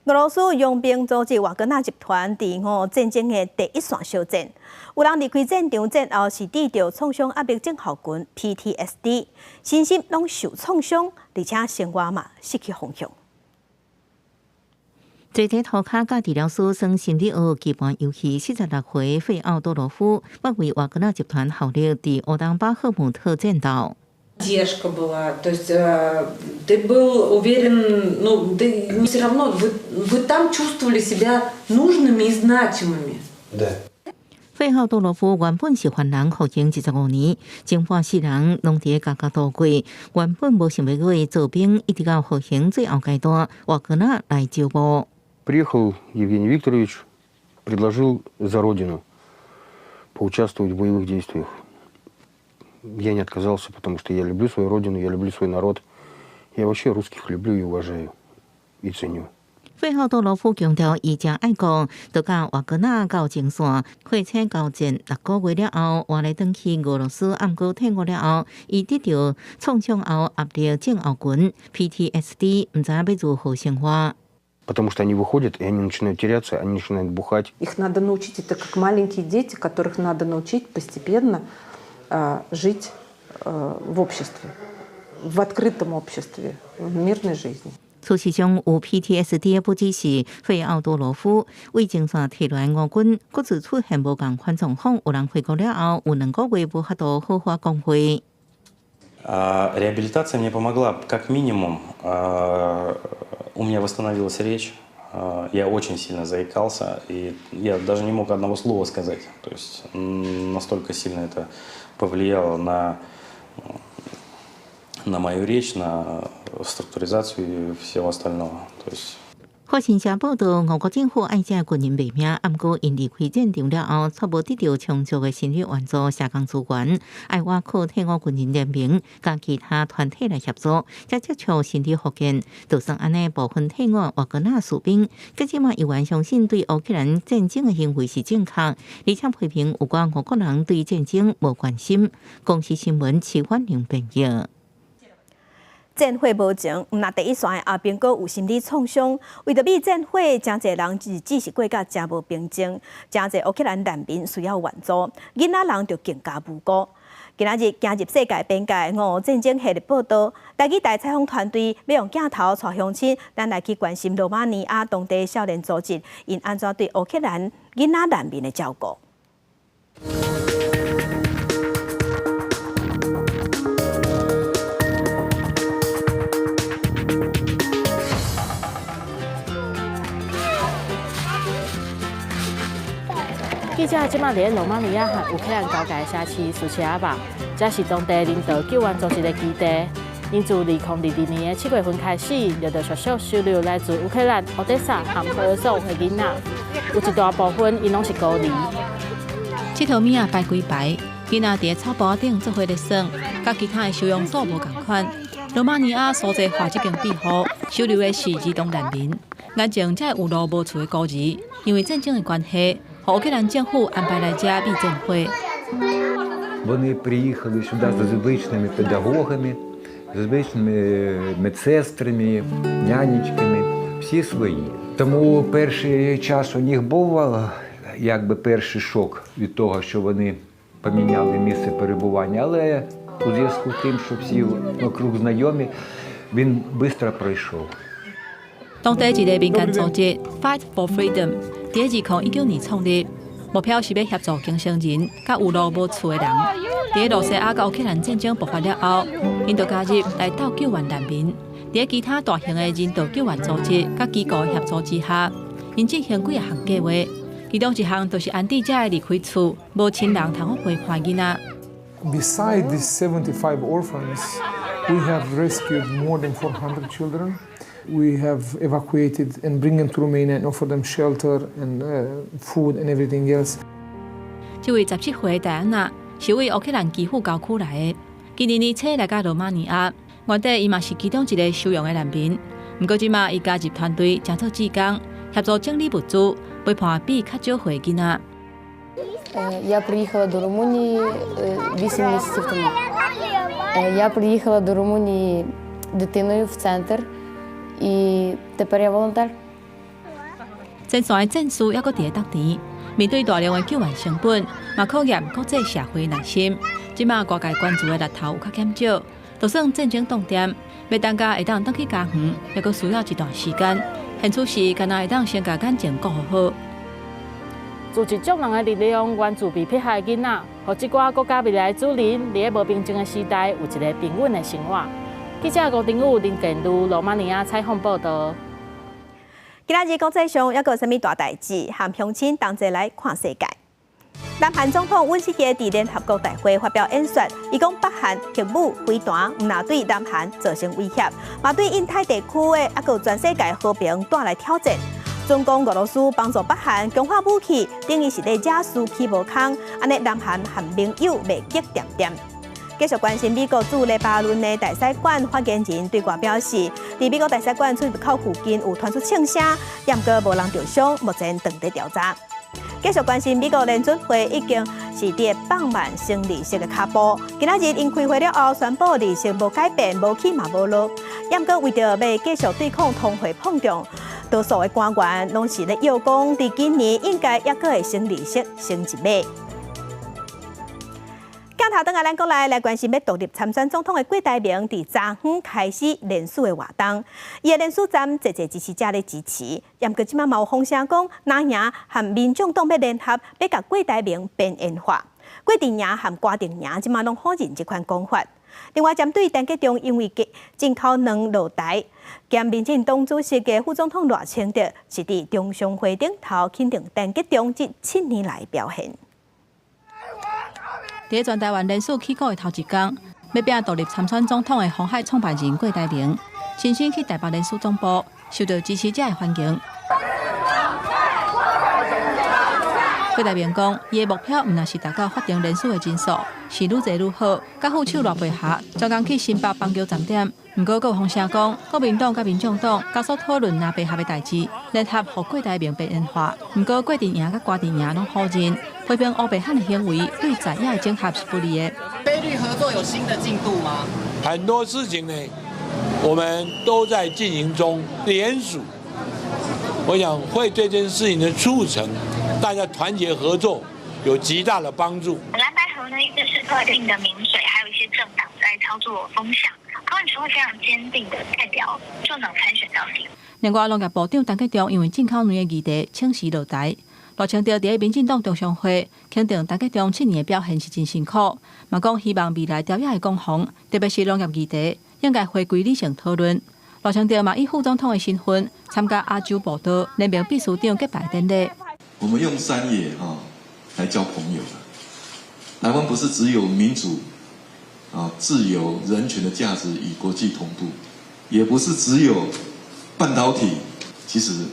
Speaker 2: 俄羅斯傭兵組織瓦格納集團佇俄戰爭的第一線相戰，有人離開戰場戰後是得著創傷壓力症候群 （PTSD），身心攏受創傷，而且生活嘛失去方向。
Speaker 5: 坐佇塗跤佮治療師耍心理學棋盤遊戲，46歲費奧多羅夫，捌為瓦格納集團效力，佇烏東巴赫姆特戰鬥。
Speaker 15: Поддержка была, то есть ты был уверен, ну, ты все равно, вы там чувствовали себя нужными и значимыми.
Speaker 5: Да. 費奧多羅夫原本是犯人，服刑25年，前半世人攏佇家家度過。原本無想欲過做兵，一直到服刑最後階段，瓦格納來招募。
Speaker 17: Приехал Евгений Викторович, предложил за родину поучаствовать в боевых действиях. Я не отказался, потому что я люблю свою родину, я люблю свой народ. Я вообще русских люблю и уважаю, и ценю.
Speaker 5: 費奧多羅夫強調，伊誠愛國，就佮瓦格納到前線，火車交戰6個月了後，換來轉去俄羅斯，毋過退伍了後，伊得著創傷後壓力症候群 （PTSD），毋知影欲如何生活。
Speaker 17: Потому что они выходят, и они начинают теряться, они начинают бухать.
Speaker 15: Их надо научить, это как маленькие дети, которых надо научить постепенно жить в обществе, в открытом обществе, в мирной жизни.
Speaker 5: 事實上，有 PTSD 的不只是費奧多羅夫，為前線提來俄軍，閣自出現無仝款狀況，有人回國了後，有2個月無法度好好講話。
Speaker 18: Реабилитация мне помогла, как минимум, у меня восстановилась речь, я очень сильно заикался, и я даже не мог одного слова сказать. То есть настолько сильно это повлияло на мою речь, на структуризацию и всего остального. То есть
Speaker 5: 法新社報道，俄國政府愛這軍人賣命，毋過𪜶離開戰場了後，卻無得著充足的心理援助、社工資源，愛倚靠退伍軍人聯盟佮其他團體來協助，才接觸心理復健。就算按呢，部分退伍瓦格納士兵，佮這馬猶原相信對烏克蘭戰爭的行為是正確，而且批評有關俄國人對戰爭無關心。公視新聞徐婉玲編譯。
Speaker 2: 戰火無情，毋但第一線的阿兵哥有心理創傷，為著避戰火，誠濟人日子是過甲誠無平靜，誠濟烏克蘭難民需要援助，囡仔人就更加無辜。今仔日行入世界邊界俄烏戰爭系列報道，台語台採訪團隊欲用鏡頭帶鄉親，咱來去關心羅馬尼亞當地少年組織，𪜶按怎對烏克蘭囡仔難民的照顧。
Speaker 19: 記者這馬佇咧羅馬尼亞和烏克蘭交界的城市蘇切阿巴，這是當地人道救援組織的基地。𪜶自2022年7月份開始，陸陸續續收留來自烏克蘭、敖德薩和赫爾松的囡仔。有一大部分𪜶攏是孤兒。
Speaker 23: 𨑨迌物仔排規排，囡仔佇草埔頂做伙咧耍，佮其他的收容所無仝款。羅馬尼亞蘇濟華這間庇護收留的是兒童難民，眼前這有路無厝的孤兒，因為戰爭的關係，予烏克蘭政府安排來遮避戰火。
Speaker 1: Вони приїхали сюди з звичними педагогами, з звичними медсестрами, нянечками, всі свої. Тому перший час у них був якби перший шок від того, що вони поміняли місце перебування, але у зв'язку з тим, що всі вокруг знайомі, він швидко пройшов.
Speaker 23: 當地一个民間組織 Fight for Freedom，佇2019年創立，目標是欲協助更生人佮有路無厝的人。佇羅西亞佮烏克蘭戰爭爆發了後，𪜶就加入來鬥救援難民。佇其他大型的人道救援組織佮機構協助之下，𪜶進行幾仔項計劃，其中一項就是安置這个離開厝、無親人通好陪伴囡仔。
Speaker 20: Beside these 75 orphans, we have rescued more than 400 children. We have evacuated and bring them to Romania and offer them shelter and food and everything else.
Speaker 23: 這位17歲戴安娜是為烏克蘭基輔郊區來的，今年年初來到羅馬尼亞，原底伊嘛是其中一个收容的難民。毋過這馬伊加入團隊，成做志工，協助整理物資，陪伴比較少歲囡仔。
Speaker 21: Я приїхала до Румунії 8 місяців тому. Я приїхала до Румунії дитиною в центр, і тепер я волонтер.
Speaker 23: 前線的戰事猶閣佇咧觸電，面對大量的救援成本，嘛考驗國際社會耐心。這馬外界關注的力頭有較減少，就算戰爭凍定，欲等甲會當轉去家園，猶閣需要一段時間。現此時，敢若會當先共眼前顧好。
Speaker 19: 自一眾人的力量，援助被迫害的囡仔，予這寡國家未來主人，佇咧無平靜的時代，有一个平穩的生活。記者吳定宇、林建如、羅馬尼亞採訪報導。
Speaker 2: 今仔日國際上猶閣有啥物大代誌？和鄉親同齊來看世界。南韓總統尹錫悅佇聯合國大會發表演說，伊講北韓核武飛彈毋但對南韓造成威脅，嘛對印太地區的猶閣全世界和平帶來挑戰。中共俄羅斯幫助北韓強化武器，等於是咧惹事起無空，按呢南韓和盟友袂激恬恬。繼續關心美國駐黎巴嫩的大使館發言人對外表示，佇美國大使館出入口附近有傳出槍聲，毋過無人著傷，目前正佇調查。繼續關心美國聯準會已經是佇放慢升利息的跤步，今仔日𪜶開會了後，宣布利息無改變，無起嘛無落。毋過為著欲繼續對抗通貨膨脹，多數的官員攏是咧臆講，佇今年應該猶閣會升利息升一碼。鏡頭轉來咱國內來關心欲獨立參選總統的郭台銘，佇昨昏開始連署的活動，伊的連署站濟濟支持者咧支持，毋過這馬嘛有風聲講，藍營和民眾黨欲聯合，欲共郭台銘邊緣化，郭陣營和郭陣營這馬攏否認這款講法。另外，針對陳吉仲因為進口卵落台，兼民進黨主席的副總統賴清德，是佇中常會頂頭肯定陳吉仲這7年來表現。
Speaker 23: 佇全台灣連署起鼓的頭一工，欲拚獨立參選總統的鴻海創辦人郭台銘，親身去台北連署總部，受到支持者的歡迎。郭台銘講，伊的目標毋但是達到法定人數的人數，是愈濟愈好。佮副手賴佩霞專工去新北板橋站點，毋過閣有風聲講，國民黨佮民眾黨加速討論藍白合的代誌，聯合予郭台銘邊緣化。毋過郭陣營佮郭陣營攏否認，批評烏白漢的行為對在野的整合是不利的。
Speaker 22: 非綠合作有新的進度嗎？
Speaker 24: 很多事情呢，我們都在進行中，聯署，我想會對這件事情的促成，大家團結合作有極大的幫助。
Speaker 26: 藍白合呢，一直是特定的民粹，還有一些政黨在操作風向，柯文哲會非常堅定的代表政黨參選到底。
Speaker 23: 另外，農業部長陳吉仲因為進口卵的議題請辭落台。賴清德佇民進黨中常會肯定陳吉仲7年的表現是真辛苦，嘛講希望未來朝野的攻防，特別是農業議題，應該回歸理性討論。賴清德嘛以副總統的身份參加亞洲步道聯名秘書長結拜典禮。
Speaker 27: 我們用山野哈來交朋友。台灣不是只有民主、自由、人權的價值與國際同步，也不是只有半導體。其實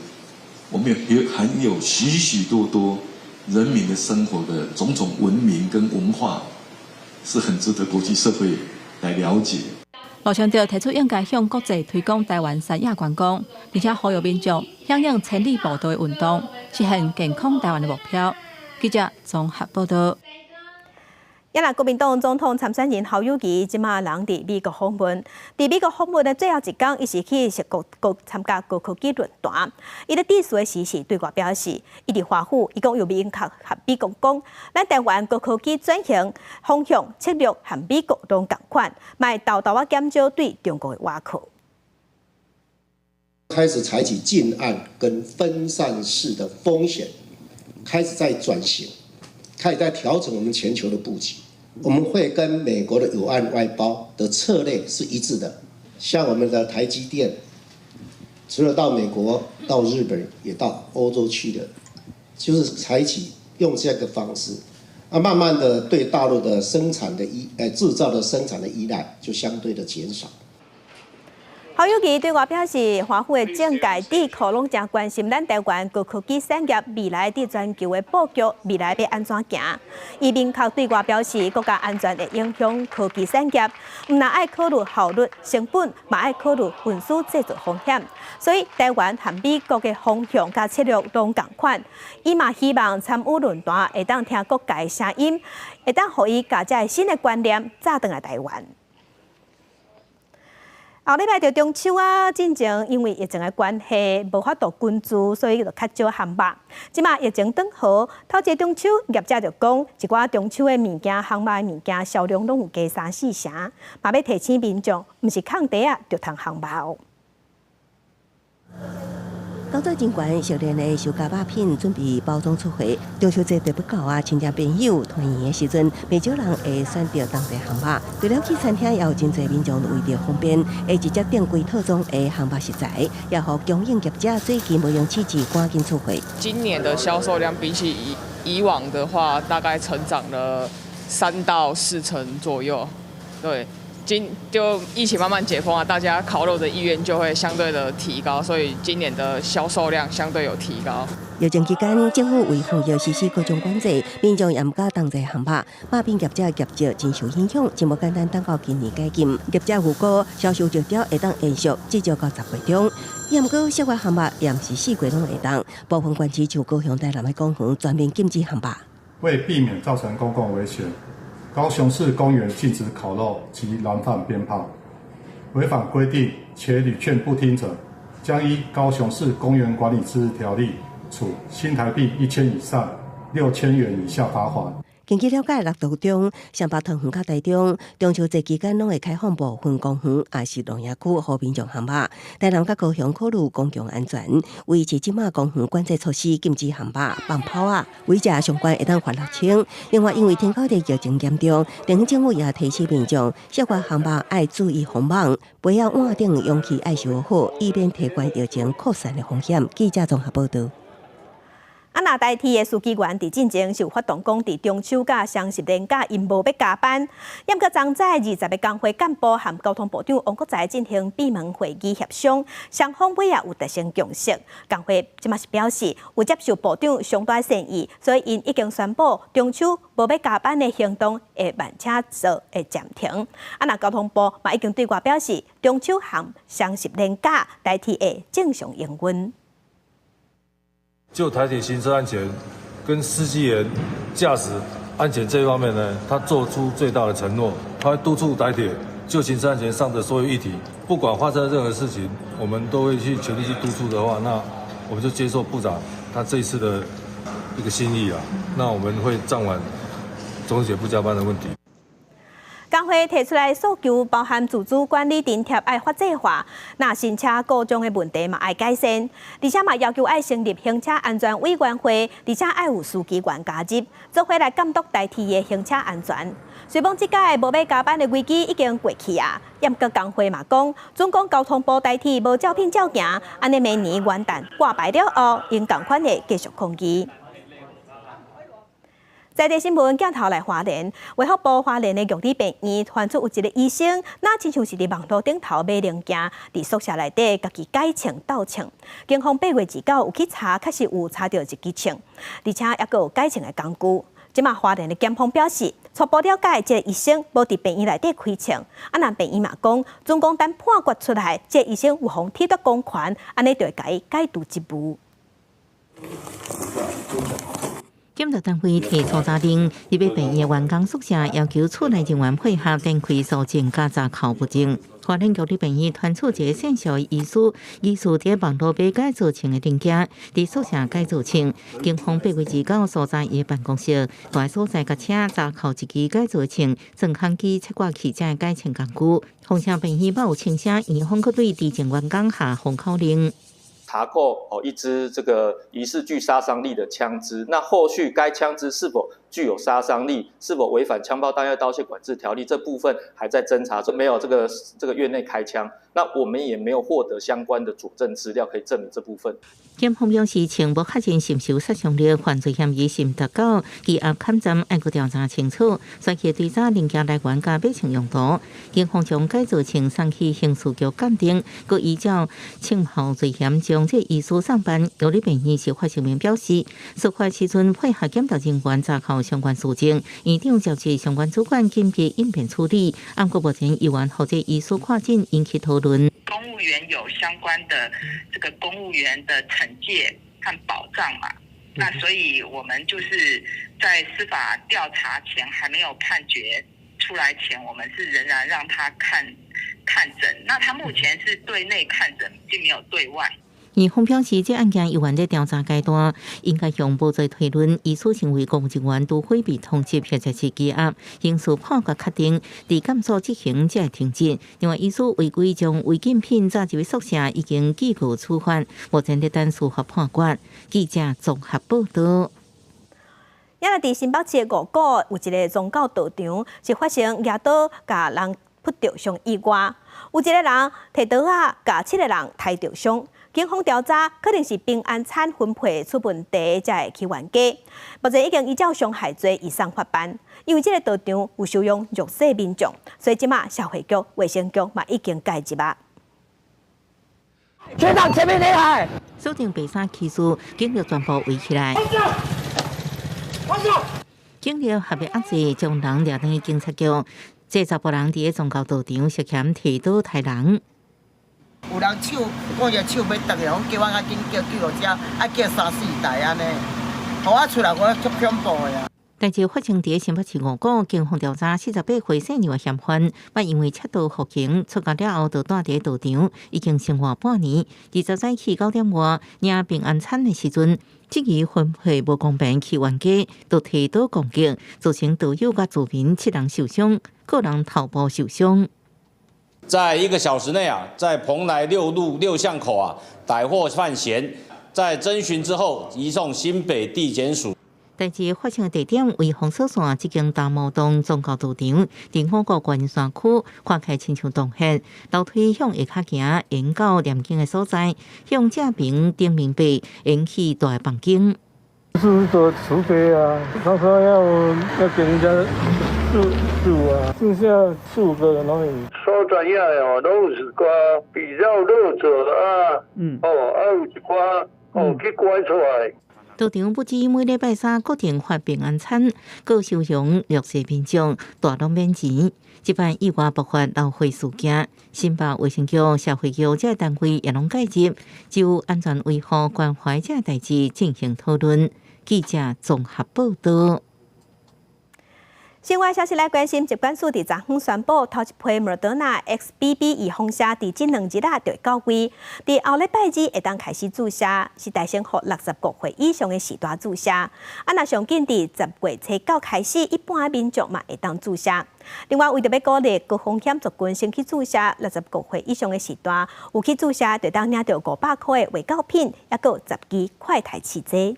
Speaker 27: 我們有還有許許多多人民的生活的種種文明跟文化，是很值得國際社會來了解。
Speaker 3: 盧清德提出應該向國際推廣台灣山野觀光，而且呼籲民眾響應千里步道的運動，實現健康台灣的目標。記者綜合報道。
Speaker 2: 也若國民黨總統參選人侯友宜，這馬人佇美國訪問。佇美國訪問的最後一工，伊是去矽谷閣參加高科技論壇。伊咧致辭的時是對外表示，伊佇華府，伊講有明確佮美國講，咱台灣高科技轉型方向策略和美國攏仝款，嘛會沓沓仔減少對中國的倚靠。
Speaker 4: 開始採取近岸跟分散式的風險，開始在轉型。開始在調整我們全球的布局，我們會跟美國的友岸外包的策略是一致的。像我們的台積電，除了到美國、到日本，也到歐洲去的，就是採取用這個方式，啊，慢慢的對大陸的生產的依，製造的生產的依賴就相對的減少。
Speaker 2: 侯友宜對外表示，華府的政界智庫攏誠關心咱台灣高科技產業未來佇全球的布局，未來欲按怎行？伊明確對外表示，國家安全會影響科技產業，毋但愛考慮效率、成本，嘛愛考慮運輸製造風險。所以，台灣和美國的方向佮策略攏仝款。伊嘛希望參與論壇會當聽各界聲音，會當予伊共這个新的觀念載轉來台灣。後禮拜就中秋啊，進前因為疫情的關係，無法度群聚，所以就較少烘肉。這馬疫情轉好，頭一个中秋業者就講，一寡中秋的物件、烘肉的物件銷量攏有加三四成，嘛欲提醒民眾，毋是空袋仔就通烘肉。
Speaker 8: 工作人員熟練的收夾肉品，準備包裝出貨。中秋節就欲到啊，親戚朋友團圓的時陣，袂少人會選擇當地烘肉。除了去餐廳，也有真濟民眾為著方便，會直接訂規套裝的烘肉食材，也予供應業者最近無用試試，趕緊出貨。
Speaker 6: 今年的銷售量比起以往的話，大概成長了3到4成左右。對。今就疫情慢慢解封啊，大家烤肉的意願就會相對的提高，所以今年的銷售量相對有提高。
Speaker 8: 疫情期間，政府為防疫實施各種管制，民眾也毋敢同齊烘肉，肉品業者業績真受影響，真無簡單等到今年解禁。業者預估銷售熱潮會當延續至少到10月中。也毋過，室外烘肉也毋是四季攏會當，部分縣市像高雄、台南的公園全面禁止烘肉。
Speaker 7: 為避免造成公共危險，高雄市公園禁止烤肉及燃放鞭炮，違反規定且屢勸不聽者，將依高雄市公園管理自治條例處新台幣1000以上6000元以下罰款。
Speaker 8: 根據了解，六都中、雙北桃園佮台中，中秋節期間攏會開放部分公園，抑是露營區予民眾烘肉。台南佮高雄考慮公共安全，維持這馬公園管制措施，禁止烘肉、放炮仔，違者上懸會當罰6000。另外，因為天狗的疫情嚴重，地方政府也提醒民眾，室外烘肉愛注意防網，杯仔碗等容器愛收好，以免提懸疫情擴散的風險。記者綜合報道。
Speaker 2: 啊，若台鐵的司機員佇進前是有發動講，佇中秋佮雙十連假𪜶無欲加班。毋過昨早20個工會幹部和交通部長王國材進行閉門會議協商，雙方尾仔有達成共識。工會這馬是表示有接受部長上大善意，所以𪜶已經宣布中秋無欲加班的行動會慢車做會暫停。啊，若交通部嘛已經對外表示，中秋和雙十連假台鐵會正常營運。
Speaker 9: 就台鐵行車安全跟司機員駕駛安全這一方面呢，他做出最大的承諾，他會督促台鐵就行車安全上的所有議題，不管發生任何事情，我們都會去全力去督促的話，那我們就接受部長他這一次的一個心意啊，那我們會暫緩中秋節不加班的問題。
Speaker 2: 工會提出來訴求，包含自主管理津貼愛法制化，若新車故障的問題嘛愛改善，而且嘛要求愛成立行車安全委員會，而且愛有司機員加入，做伙來監督台鐵的行車安全。雖講這擺無欲加班的危機已經過去啊，毋過工會嘛講，準講交通部台鐵無照片照行，按呢明年元旦掛牌了後，𪜶仝款會繼續抗議。在地新聞鏡頭來花蓮，衛福部花蓮的玉里病院傳出有一个醫生，若親像是佇網路頂頭買零件，佇宿舍內底家己改槍鬥槍。警方8月29有去查，確實有查著一支槍，而且猶閣有改槍的工具。這馬花蓮的檢方表示，初步了解，這个醫生無佇病院內底開槍。啊，若病院嘛講，準講等判決出來，這個醫生有予剝奪公權，按呢就會共伊解除職務。
Speaker 5: 檢察單位提搜查令，入去病院員工宿舍，要求厝內人員配合展開搜證佮查扣物證。花蓮玉里病院傳出一个線上醫師，疑似佇網路買改造槍的零件，佇宿舍改造槍。警方8月29搜查伊的辦公室，佇所在共車查扣一支改造槍、鑽孔機、切割器這改槍工具。鳳翔病院有槍聲，院方閣對佇前員工下封口令。
Speaker 10: 查扣哦一支這個疑似具殺傷力的槍支，那後續該槍支是否具有殺傷力，是否違反槍炮彈藥刀械管制條例這部分還在偵查中，沒有這個院內開槍，那我們也沒有獲得相關的佐證資料可以證明這部分。
Speaker 5: 檢方表示，槍無確認是毋是有殺傷力，犯罪嫌疑是毋達到，羈押勘偵愛閣調查清楚，所以追查零件來源佮買槍用途。警方將改造槍送去刑事局鑑定，閣依照槍炮罪嫌將這醫師送辦。玉里病院司法聲明表示，事發時陣配合檢調人員查扣相關事證，院長召集相關主管緊急應變處理。毋過目前猶原予這醫師看診引起討論。
Speaker 11: 公務員有相關的這個公務員的懲戒和保障嘛？那所以我們就是在司法調查前還沒有判決出來前，我們是仍然讓他看診。那他目前是對內看診，並沒有對外。
Speaker 5: 院方表示，這案件猶原佇調查階段，應該用無罪推論，醫師成為公務人員，除非被通緝或者是羈押，刑事判決確定，佇監所執行才會停職。另外，醫師違規將違禁品載入宿舍，已經記過處罰，目前佇等司法判決。記者綜合報導。
Speaker 2: 也來佇新北市的五股有一个宗教道場，是發生舉刀共人撲著傷以外，有一个人提刀仔共七个人刣著傷。警方調查，可能是平安餐分配出問題，才會起冤家。目前已經依照傷害罪移送法辦。因為這个道場有收容弱勢民眾，所以這馬社會局、衛生局嘛已經介入啊。
Speaker 12: 學長前面那台，
Speaker 5: 鎖定白衫騎士，警力全部圍起來。警力合力壓制，將人掠轉去警察局。這查埔人佇个宗教道場涉嫌提刀刣人。
Speaker 12: 有人手，講伊手欲斷去，講叫我較緊叫救護車，啊叫三四台按呢，予我出來我足恐怖的啊！
Speaker 5: 代誌發生佇新北市五股，警方調查48歲姓楊的嫌犯，捌因為竊盜獲刑出獄了後，就蹛佇道場，已經生活半年。20早起9點外領平安餐的時陣，質疑分配無公平起冤家，就提刀攻擊，造成道友佮住民七人受傷，個人頭部受傷。
Speaker 13: 在一個小時內啊，在蓬萊六路六巷口啊，逮獲犯嫌，在偵訊之後移送新北地檢署。
Speaker 5: 代誌發生的地點為封鎖線這間大毛洞宗教道場，佇五股觀音山區，看起來親像洞穴，樓梯向下跤行，延到念經的所在，向正邊頂面壁延去大房間。
Speaker 14: 是說慈悲啊，他說要給人家住住啊，剩下四五個人而已。
Speaker 16: 所在遐哦，攏有一寡比較弱者啊，哦，啊有一寡哦去拐出來。
Speaker 5: 道場不止每禮拜三固定發平安餐，閣收容弱勢民眾，大攏免錢。這擺意外爆發漏火事件，新北衛生局、社會局這單位也攏介入，就安全維護關懷這代誌進行討論。記者綜合報導。
Speaker 2: 新聞消息來關心，疾管署佇昨昏宣布，頭一批莫德納 XBB 預防射佇這兩日啊就會到位，佇後禮拜二會當開始注射，是代先予65歲以上的序大注射。啊，若上緊佇10月初9開始，一般民眾嘛會當注射。另外，為著欲鼓勵高風險族群先去注射，65歲以上的序大有去注射，就當領著500箍的衛教品，抑閣有10支快篩試劑。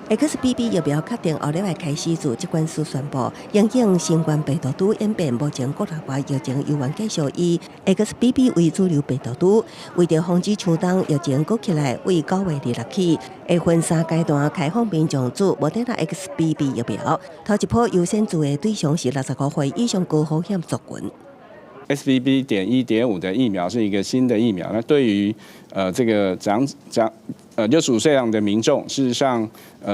Speaker 8: XBB 疫苗確定後禮拜開始自疾管署宣布，因應新冠病毒株演變，目前國內外疫情猶原繼續以 XBB 為主流病毒株，為著防止秋冬疫情閣起來，為9月26起，會分三階段開放民眾注莫德納 XBB 疫苗。頭一波優先注的對象是65歲以上高風險族群。
Speaker 1: XBB.1.5的疫苗是一個新的疫苗，那對於這個長長65歲以上的民眾，事實上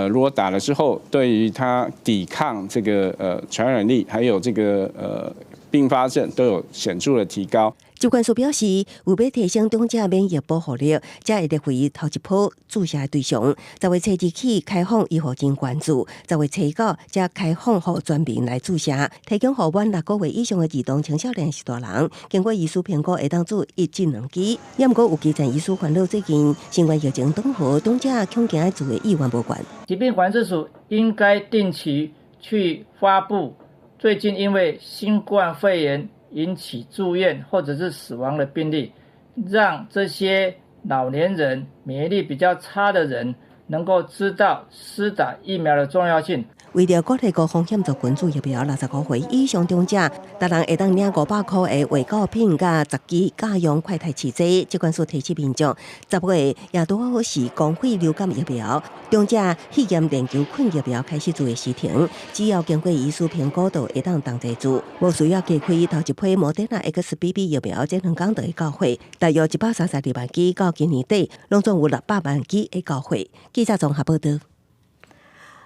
Speaker 1: 如果打了之後，對於他抵抗這個傳染力，還有這個併發症都有顯著的提高。
Speaker 8: 疾管署表示，為欲提升長者免疫保護力，才會列為頭一波注射對象。10月初二起開放醫護人員注，10月初九才開放予全民來注射，提供予滿6個月以上的兒童、青少年是大人，經過醫師評估會當注1至2劑。也毋過有基層醫師煩惱，最近新冠疫情當好，長者恐驚愛注的意願無懸。
Speaker 15: 疾病管制署應該定期去發布最近因為新冠肺炎引起住院或者是死亡的病例，讓這些老年人、免疫力比較差的人能夠知道施打疫苗的重要性。
Speaker 8: 為著鼓勵高風險族群注疫苗，65歲以上長者，逐人會當領500箍的衛教品，佮10支家用快篩試劑。疾管署提醒民眾，10月也拄好是公費流感疫苗、長者肺炎鏈球菌疫苗開始注的時程，只要經過醫師評估，就會當同齊注，無需要加開頭一批莫德納 XBB 疫苗，這兩工就會到貨，大約132萬劑，到今年底，攏總有600萬劑會到貨。記者綜合報道。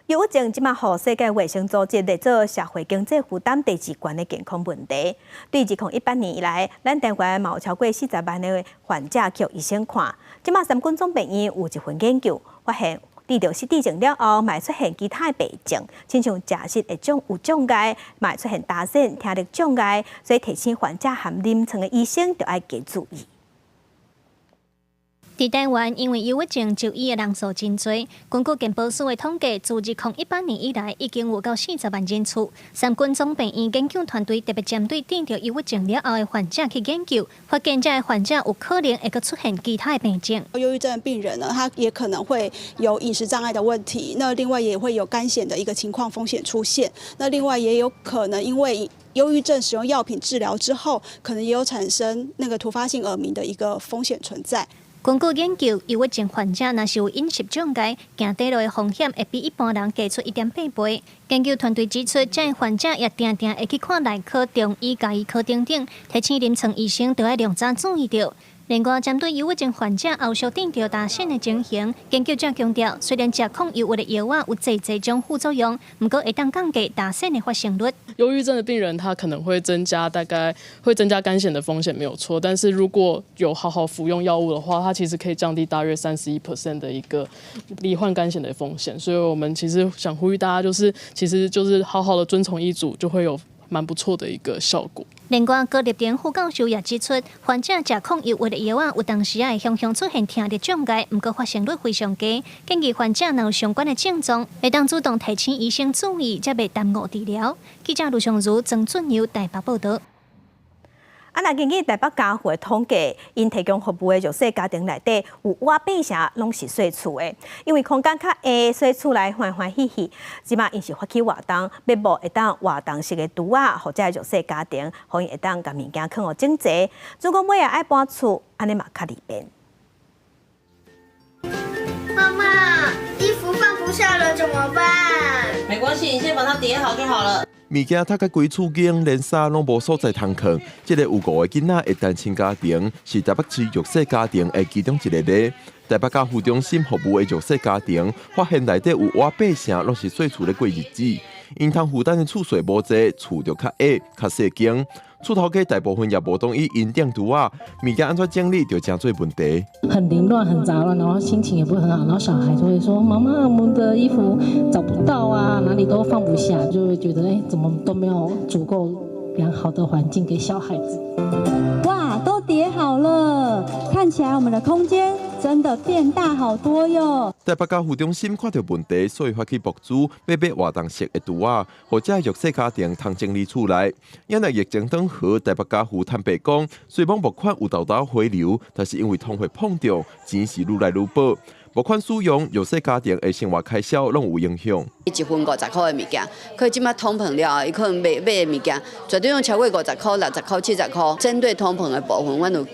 Speaker 2: 憂鬱症這馬予世界衛生組織列做社會經濟負擔第二懸的健康問題。對2018年以來，咱台灣嘛有超過40萬的患者去醫生看。這馬三軍總病院有一份研究，發現得著失智症了後，嘛會出現其他的病症，親像食食會障有障礙，嘛會出現焦癬、聽力障礙，所以提醒患者和臨床的醫生著愛加注意。
Speaker 17: 佇台灣，因為憂鬱症就醫的人數真濟。根據健保署的統計，自2018年以來，已經有夠40萬人次。三軍總病院研究團隊特別針對得著憂鬱症了後的患者去研究，發現這个患者有可能會閣出現其他的病症。
Speaker 18: 憂鬱症的病人呢，他也可能會有飲食障礙的問題，那另外也會有乾癬的一個情況風險出現。那另外也有可能因為憂鬱症使用藥品治療之後，可能也有產生那個突發性耳鳴的一個風險存在。
Speaker 17: 根據研究，憂鬱症患者若是有飲食障礙，行短路的風險會比一般人低出1.8倍。研究團隊指出，這个患者也定定會去看內科、中醫、家醫科等等，提醒臨床醫生著愛量早注意著。另外，針對憂鬱症患者後續得著焦癬的情形，研究者強調，雖然食抗憂鬱的藥仔有濟濟種副作用，毋過會當降低焦癬的發生率。
Speaker 20: 憂鬱症的病人，他可能會增加大概會增加乾癬的風險，沒有錯。但是如果有好好服用藥物的話，它其實可以降低大約31% 的一個罹患乾癬的風險。所以我們其實想呼籲大家，就是其實就是好好的遵從醫囑，就會有蠻不錯的一個效果。
Speaker 17: 另外，高立田副教授也指出，患者食抗憂鬱的藥仔，有當時仔會雄雄出現聽力障礙，毋過發生率非常低。建議患者若有相關的症狀，會當主動提醒醫生注意，才袂耽誤治療。記者盧尚如、曾俊佑台北報導。
Speaker 2: 啊，若根據台北家扶的統計，𪜶提供服務的弱勢家庭內底有倚八成攏是細厝的，因為空間較狹，所以厝內歡歡喜喜。這馬𪜶是發起活動，欲募會當活動式的櫥仔，予這弱勢家庭，予𪜶會當共物件囥予整齊。如果尾仔愛搬厝，按呢嘛較利便。
Speaker 21: 媽媽，衣服放不下了怎麼辦？
Speaker 22: 沒關係，你先把它疊好就好了。
Speaker 25: 物件疊甲規厝間，連衫攏無所在通囥。這個有五个囡仔的單親家庭，是台北市弱勢家庭的其中一个例。台北家扶中心服務的弱勢家庭，發現內底有倚八成攏是細厝咧過日子，𪜶通負擔的厝稅無濟，厝就較狹、較細間。厝頭家大部分也無同意𪜶訂櫥仔，物件按怎整理就成做問題。
Speaker 28: 很凌亂、很雜亂，然後心情也不會很好，然後小孩就會說：媽媽，我們的衣服找不到啊，哪裡都放不下，就會覺得哎，怎麼都沒有足夠良好的環境給小孩子。
Speaker 29: 哇，都疊好了，看起來我們的空間真的變大好多喲。
Speaker 25: 台北家扶中心看著問題，所以發起募資，欲買活動式的櫥仔，予這弱勢家庭通整理厝內。因為疫情當好，台北家扶坦白講，雖罔募款有沓沓回流，但是因為通貨膨脹，錢是愈來愈薄。無款使用，弱勢家庭的生活開銷攏有影響。
Speaker 3: 一份50箍的物件，可這擺通膨了後，伊可能買買的物件絕對攏超過50箍、60箍、70箍。針對通膨的部分，阮有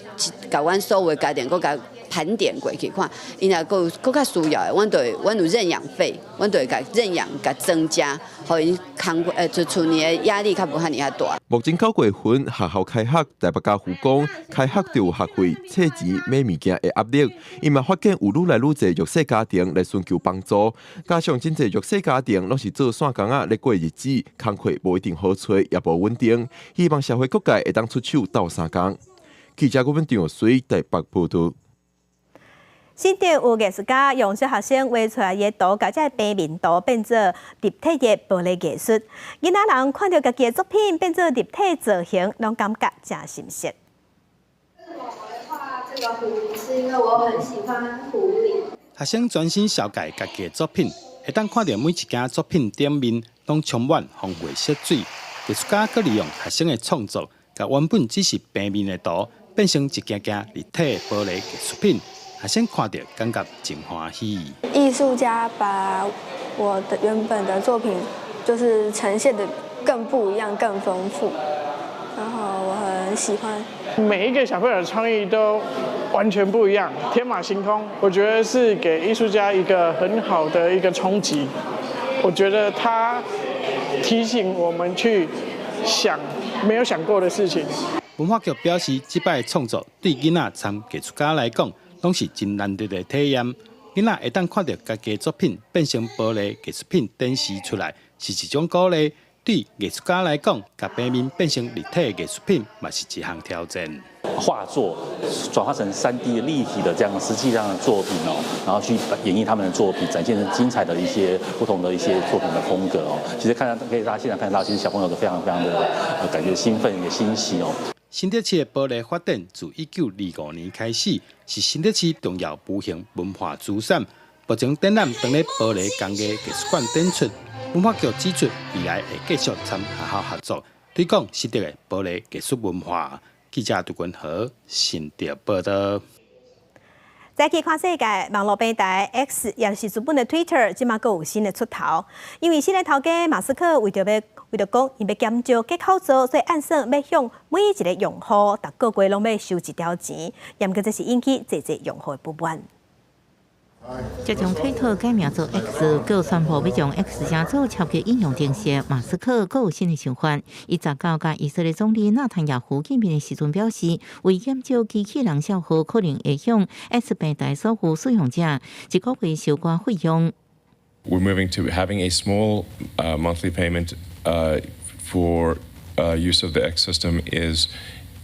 Speaker 3: 共阮所有的家庭閣共盤點過去看，伊若閣有閣較需要的，阮就會阮有認養費，阮就會共認養共增加，予𪜶工就厝內的壓力較無遐爾仔大。
Speaker 25: 目前9月份學校開學，台北家父講開學就有學費、冊錢、買物件的壓力。伊嘛發現有愈來愈濟弱勢家庭來尋求幫助，加上真濟弱勢家庭攏是做散工仔咧過日子，工課無一定好揣，也無穩定。希望社會各界會當出手鬥相共。記者郭文張水台北報道。
Speaker 2: 新竹有藝術家用小學生畫出來的圖，共這个平面圖變做立體的玻璃藝術。囡仔人看著家己的作品變做立體造型，攏感覺誠新鮮。
Speaker 4: 畫這個狐狸是因為我很喜歡狐狸。
Speaker 28: 學生專心紹介家己的作品，會當看著每一件作品頂面攏充滿豐富的色水。藝術家閣利用學生的創作，共原本只是平面的圖，變成一件件立體的玻璃藝術品。學生看著感覺真歡喜。
Speaker 4: 藝術家把我的原本的作品，就是呈現得更不一樣、更豐富，然後我很喜歡。
Speaker 14: 每一個小朋友的創意都完全不一樣，天馬行空。我覺得是給藝術家一個很好的一個衝擊。我覺得他提醒我們去想沒有想過的事情。
Speaker 28: 文化局表示，這擺創作對囡仔參藝術家來講，攏是真難得的體驗。囡仔會當看著家己作品變成玻璃藝術品展示出來，是一種鼓勵。對藝術家來講，共平面變成立體藝術品，嘛是一項挑戰。
Speaker 29: 畫作轉化成3D 立體的這樣實際上的作品哦，然後去演繹他們的作品，展現精彩的一些不同的一些作品的風格哦。其實看到可以大家現場看到，其實小朋友都非常非常的感覺興奮也欣喜哦。
Speaker 28: 新竹市的玻璃發展自1925年開始，是新竹市重要無形文化資產。目前展覽當咧玻璃工藝藝術館展出。文化局指出，未來會繼續參學校合作，推廣新竹的玻璃藝術文化。記者杜君和新竹報道。
Speaker 2: 再去看世界，網路平台 X 也是資本的 Twitter，這馬閣有新的出頭。因為新的頭家馬斯克為著欲為著講，伊欲減少假口座，所以按算欲向每一个用戶，逐個月攏欲收一條錢。毋過這是引起濟濟用戶的不滿。
Speaker 5: 這將推特改名做 X，閣宣布欲將 X 成做超級應用程式。馬斯克閣有新的想法。伊十九共以色列總理納坦雅胡見面的時陣表示，為減少機器人賬號可能會向 X 平台所有使用者一個月收寡費用。
Speaker 6: We're moving to having a small monthly payment for use of the X system is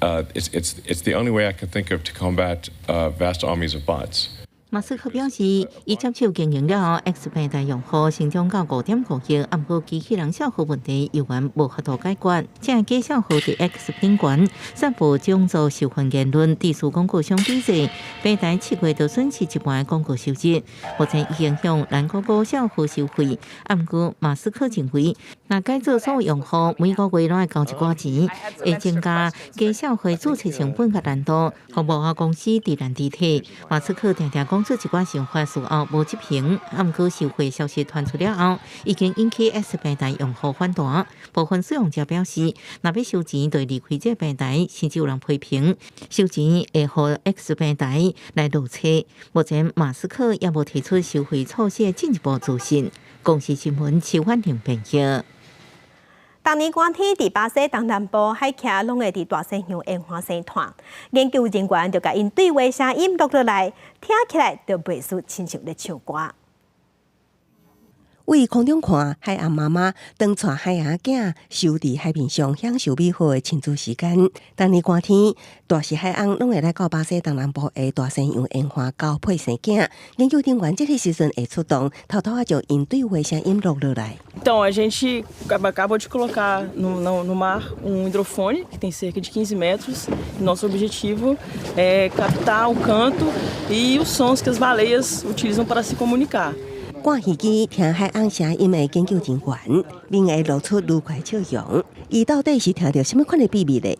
Speaker 6: it's the only way I can think of to combat vast armies of bots.
Speaker 5: 馬斯克表示，伊接手經營了後，X 平台用戶成長到5.5億，毋過機器人賬號問題猶原無法度解決。這假賬號佇 X 頂懸散布種族仇恨言論，致使廣告商抵制，平台7月就損失一半廣告收入。目前已經向蘭高高賬號收費，毋過馬斯克認為，若改做所有用戶每個月攏愛交一寡錢，會增加假賬號註冊成本佮難度，予幕後公司知難而退。馬斯克定定講出一寡想法，事後無執行，毋過收費消息傳出了後，已經引起 X 平台用戶反彈。部分使用者表示，若欲收錢就離開這個平台，甚至有人批評收錢會予 X 平台來落車。目前馬斯克猶無提出收費措施的進一步資訊。公視新聞徐婉玲編譯。
Speaker 2: 逐年寒天，佇巴西東南部海徛攏會佇大西洋沿岸生湠，研究人員就共𪜶對話聲音錄落來，聽起來就袂輸親像咧唱歌。
Speaker 8: 對空中看，海頷媽媽當帶海頷囝守佇海面上享受美好的親子時間。逐年寒天，大勢海頷攏會來到巴西東南部的大西洋沿岸交配生囝。研究人員這个時陣會出動，偷偷仔將𪜶對話聲音錄落來。
Speaker 7: Então, a gente acabou de colocar no mar um hidrofone que tem cerca de 15 metros. Nosso objetivo é captar o canto e os sons que as baleias utilizam para se comunicar.
Speaker 8: 掛耳機聽海頷聲音的研究人員，面會露出愉快笑容。伊到底是聽著啥物款的秘密咧？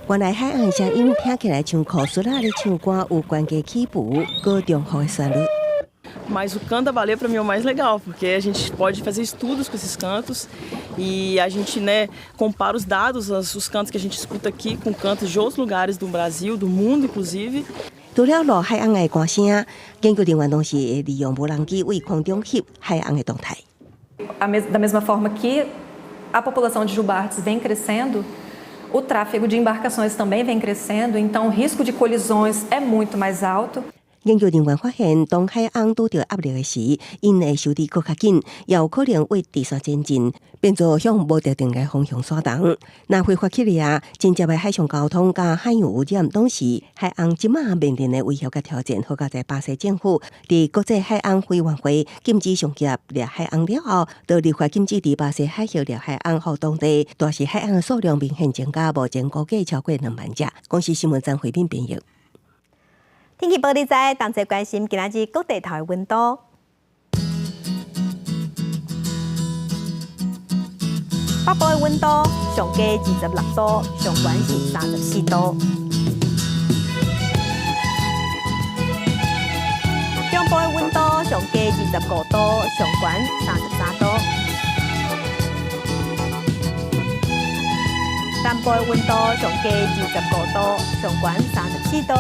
Speaker 8: 原來海鰪聲音聽起來像苦蘇仔咧唱歌，有懸低起伏、閣重複的旋律。
Speaker 7: Mas o canto da baleia para mim é o mais legal, porque a gente pode fazer estudos com esses cantos e a gente, né, compara os dados, os cantos que a gente escuta aqui com cantos de outros lugares do Brasil, do mundo inclusive.
Speaker 8: 除了錄海鰪的歌聲，研究人員攏是會利用無人機對空中翕海鰪的動態。
Speaker 9: Da mesma forma que a população de jubartes vem crescendo, o tráfego de embarcações também vem crescendo, então o risco de colisões é muito mais alto.
Speaker 8: 研究人員發現，當海鰪拄著壓力的時，𪜶會修得閣較緊，也有可能對直線前進，變做向無特定的方向徙動。若非法起掠，間接的海上交通佮海洋污染，攏是海鰪這馬面臨的威脅佮挑戰。好佳哉巴西政府佇國際海鰪委員會禁止商業獵海鰪了後，就立法禁止佇巴西海域獵海鰪，予當地大勢海鰪數量明顯增加，目前估計超過2萬隻。公視新聞張慧敏編譯。
Speaker 2: 天氣報你知，同齊關心今仔日各地頭的溫度。北部的溫度上低26度，上懸是34度。中部的溫度上低25度，上懸33度。南部的溫度上低25度，上懸34度。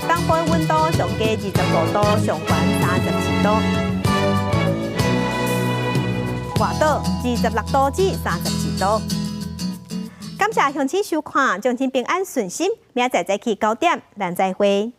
Speaker 2: 東部的溫度上低25度，上懸32度。外島26度至32度。感謝鄉親收看，祝恁平安順心。明仔載早起9點，咱再會。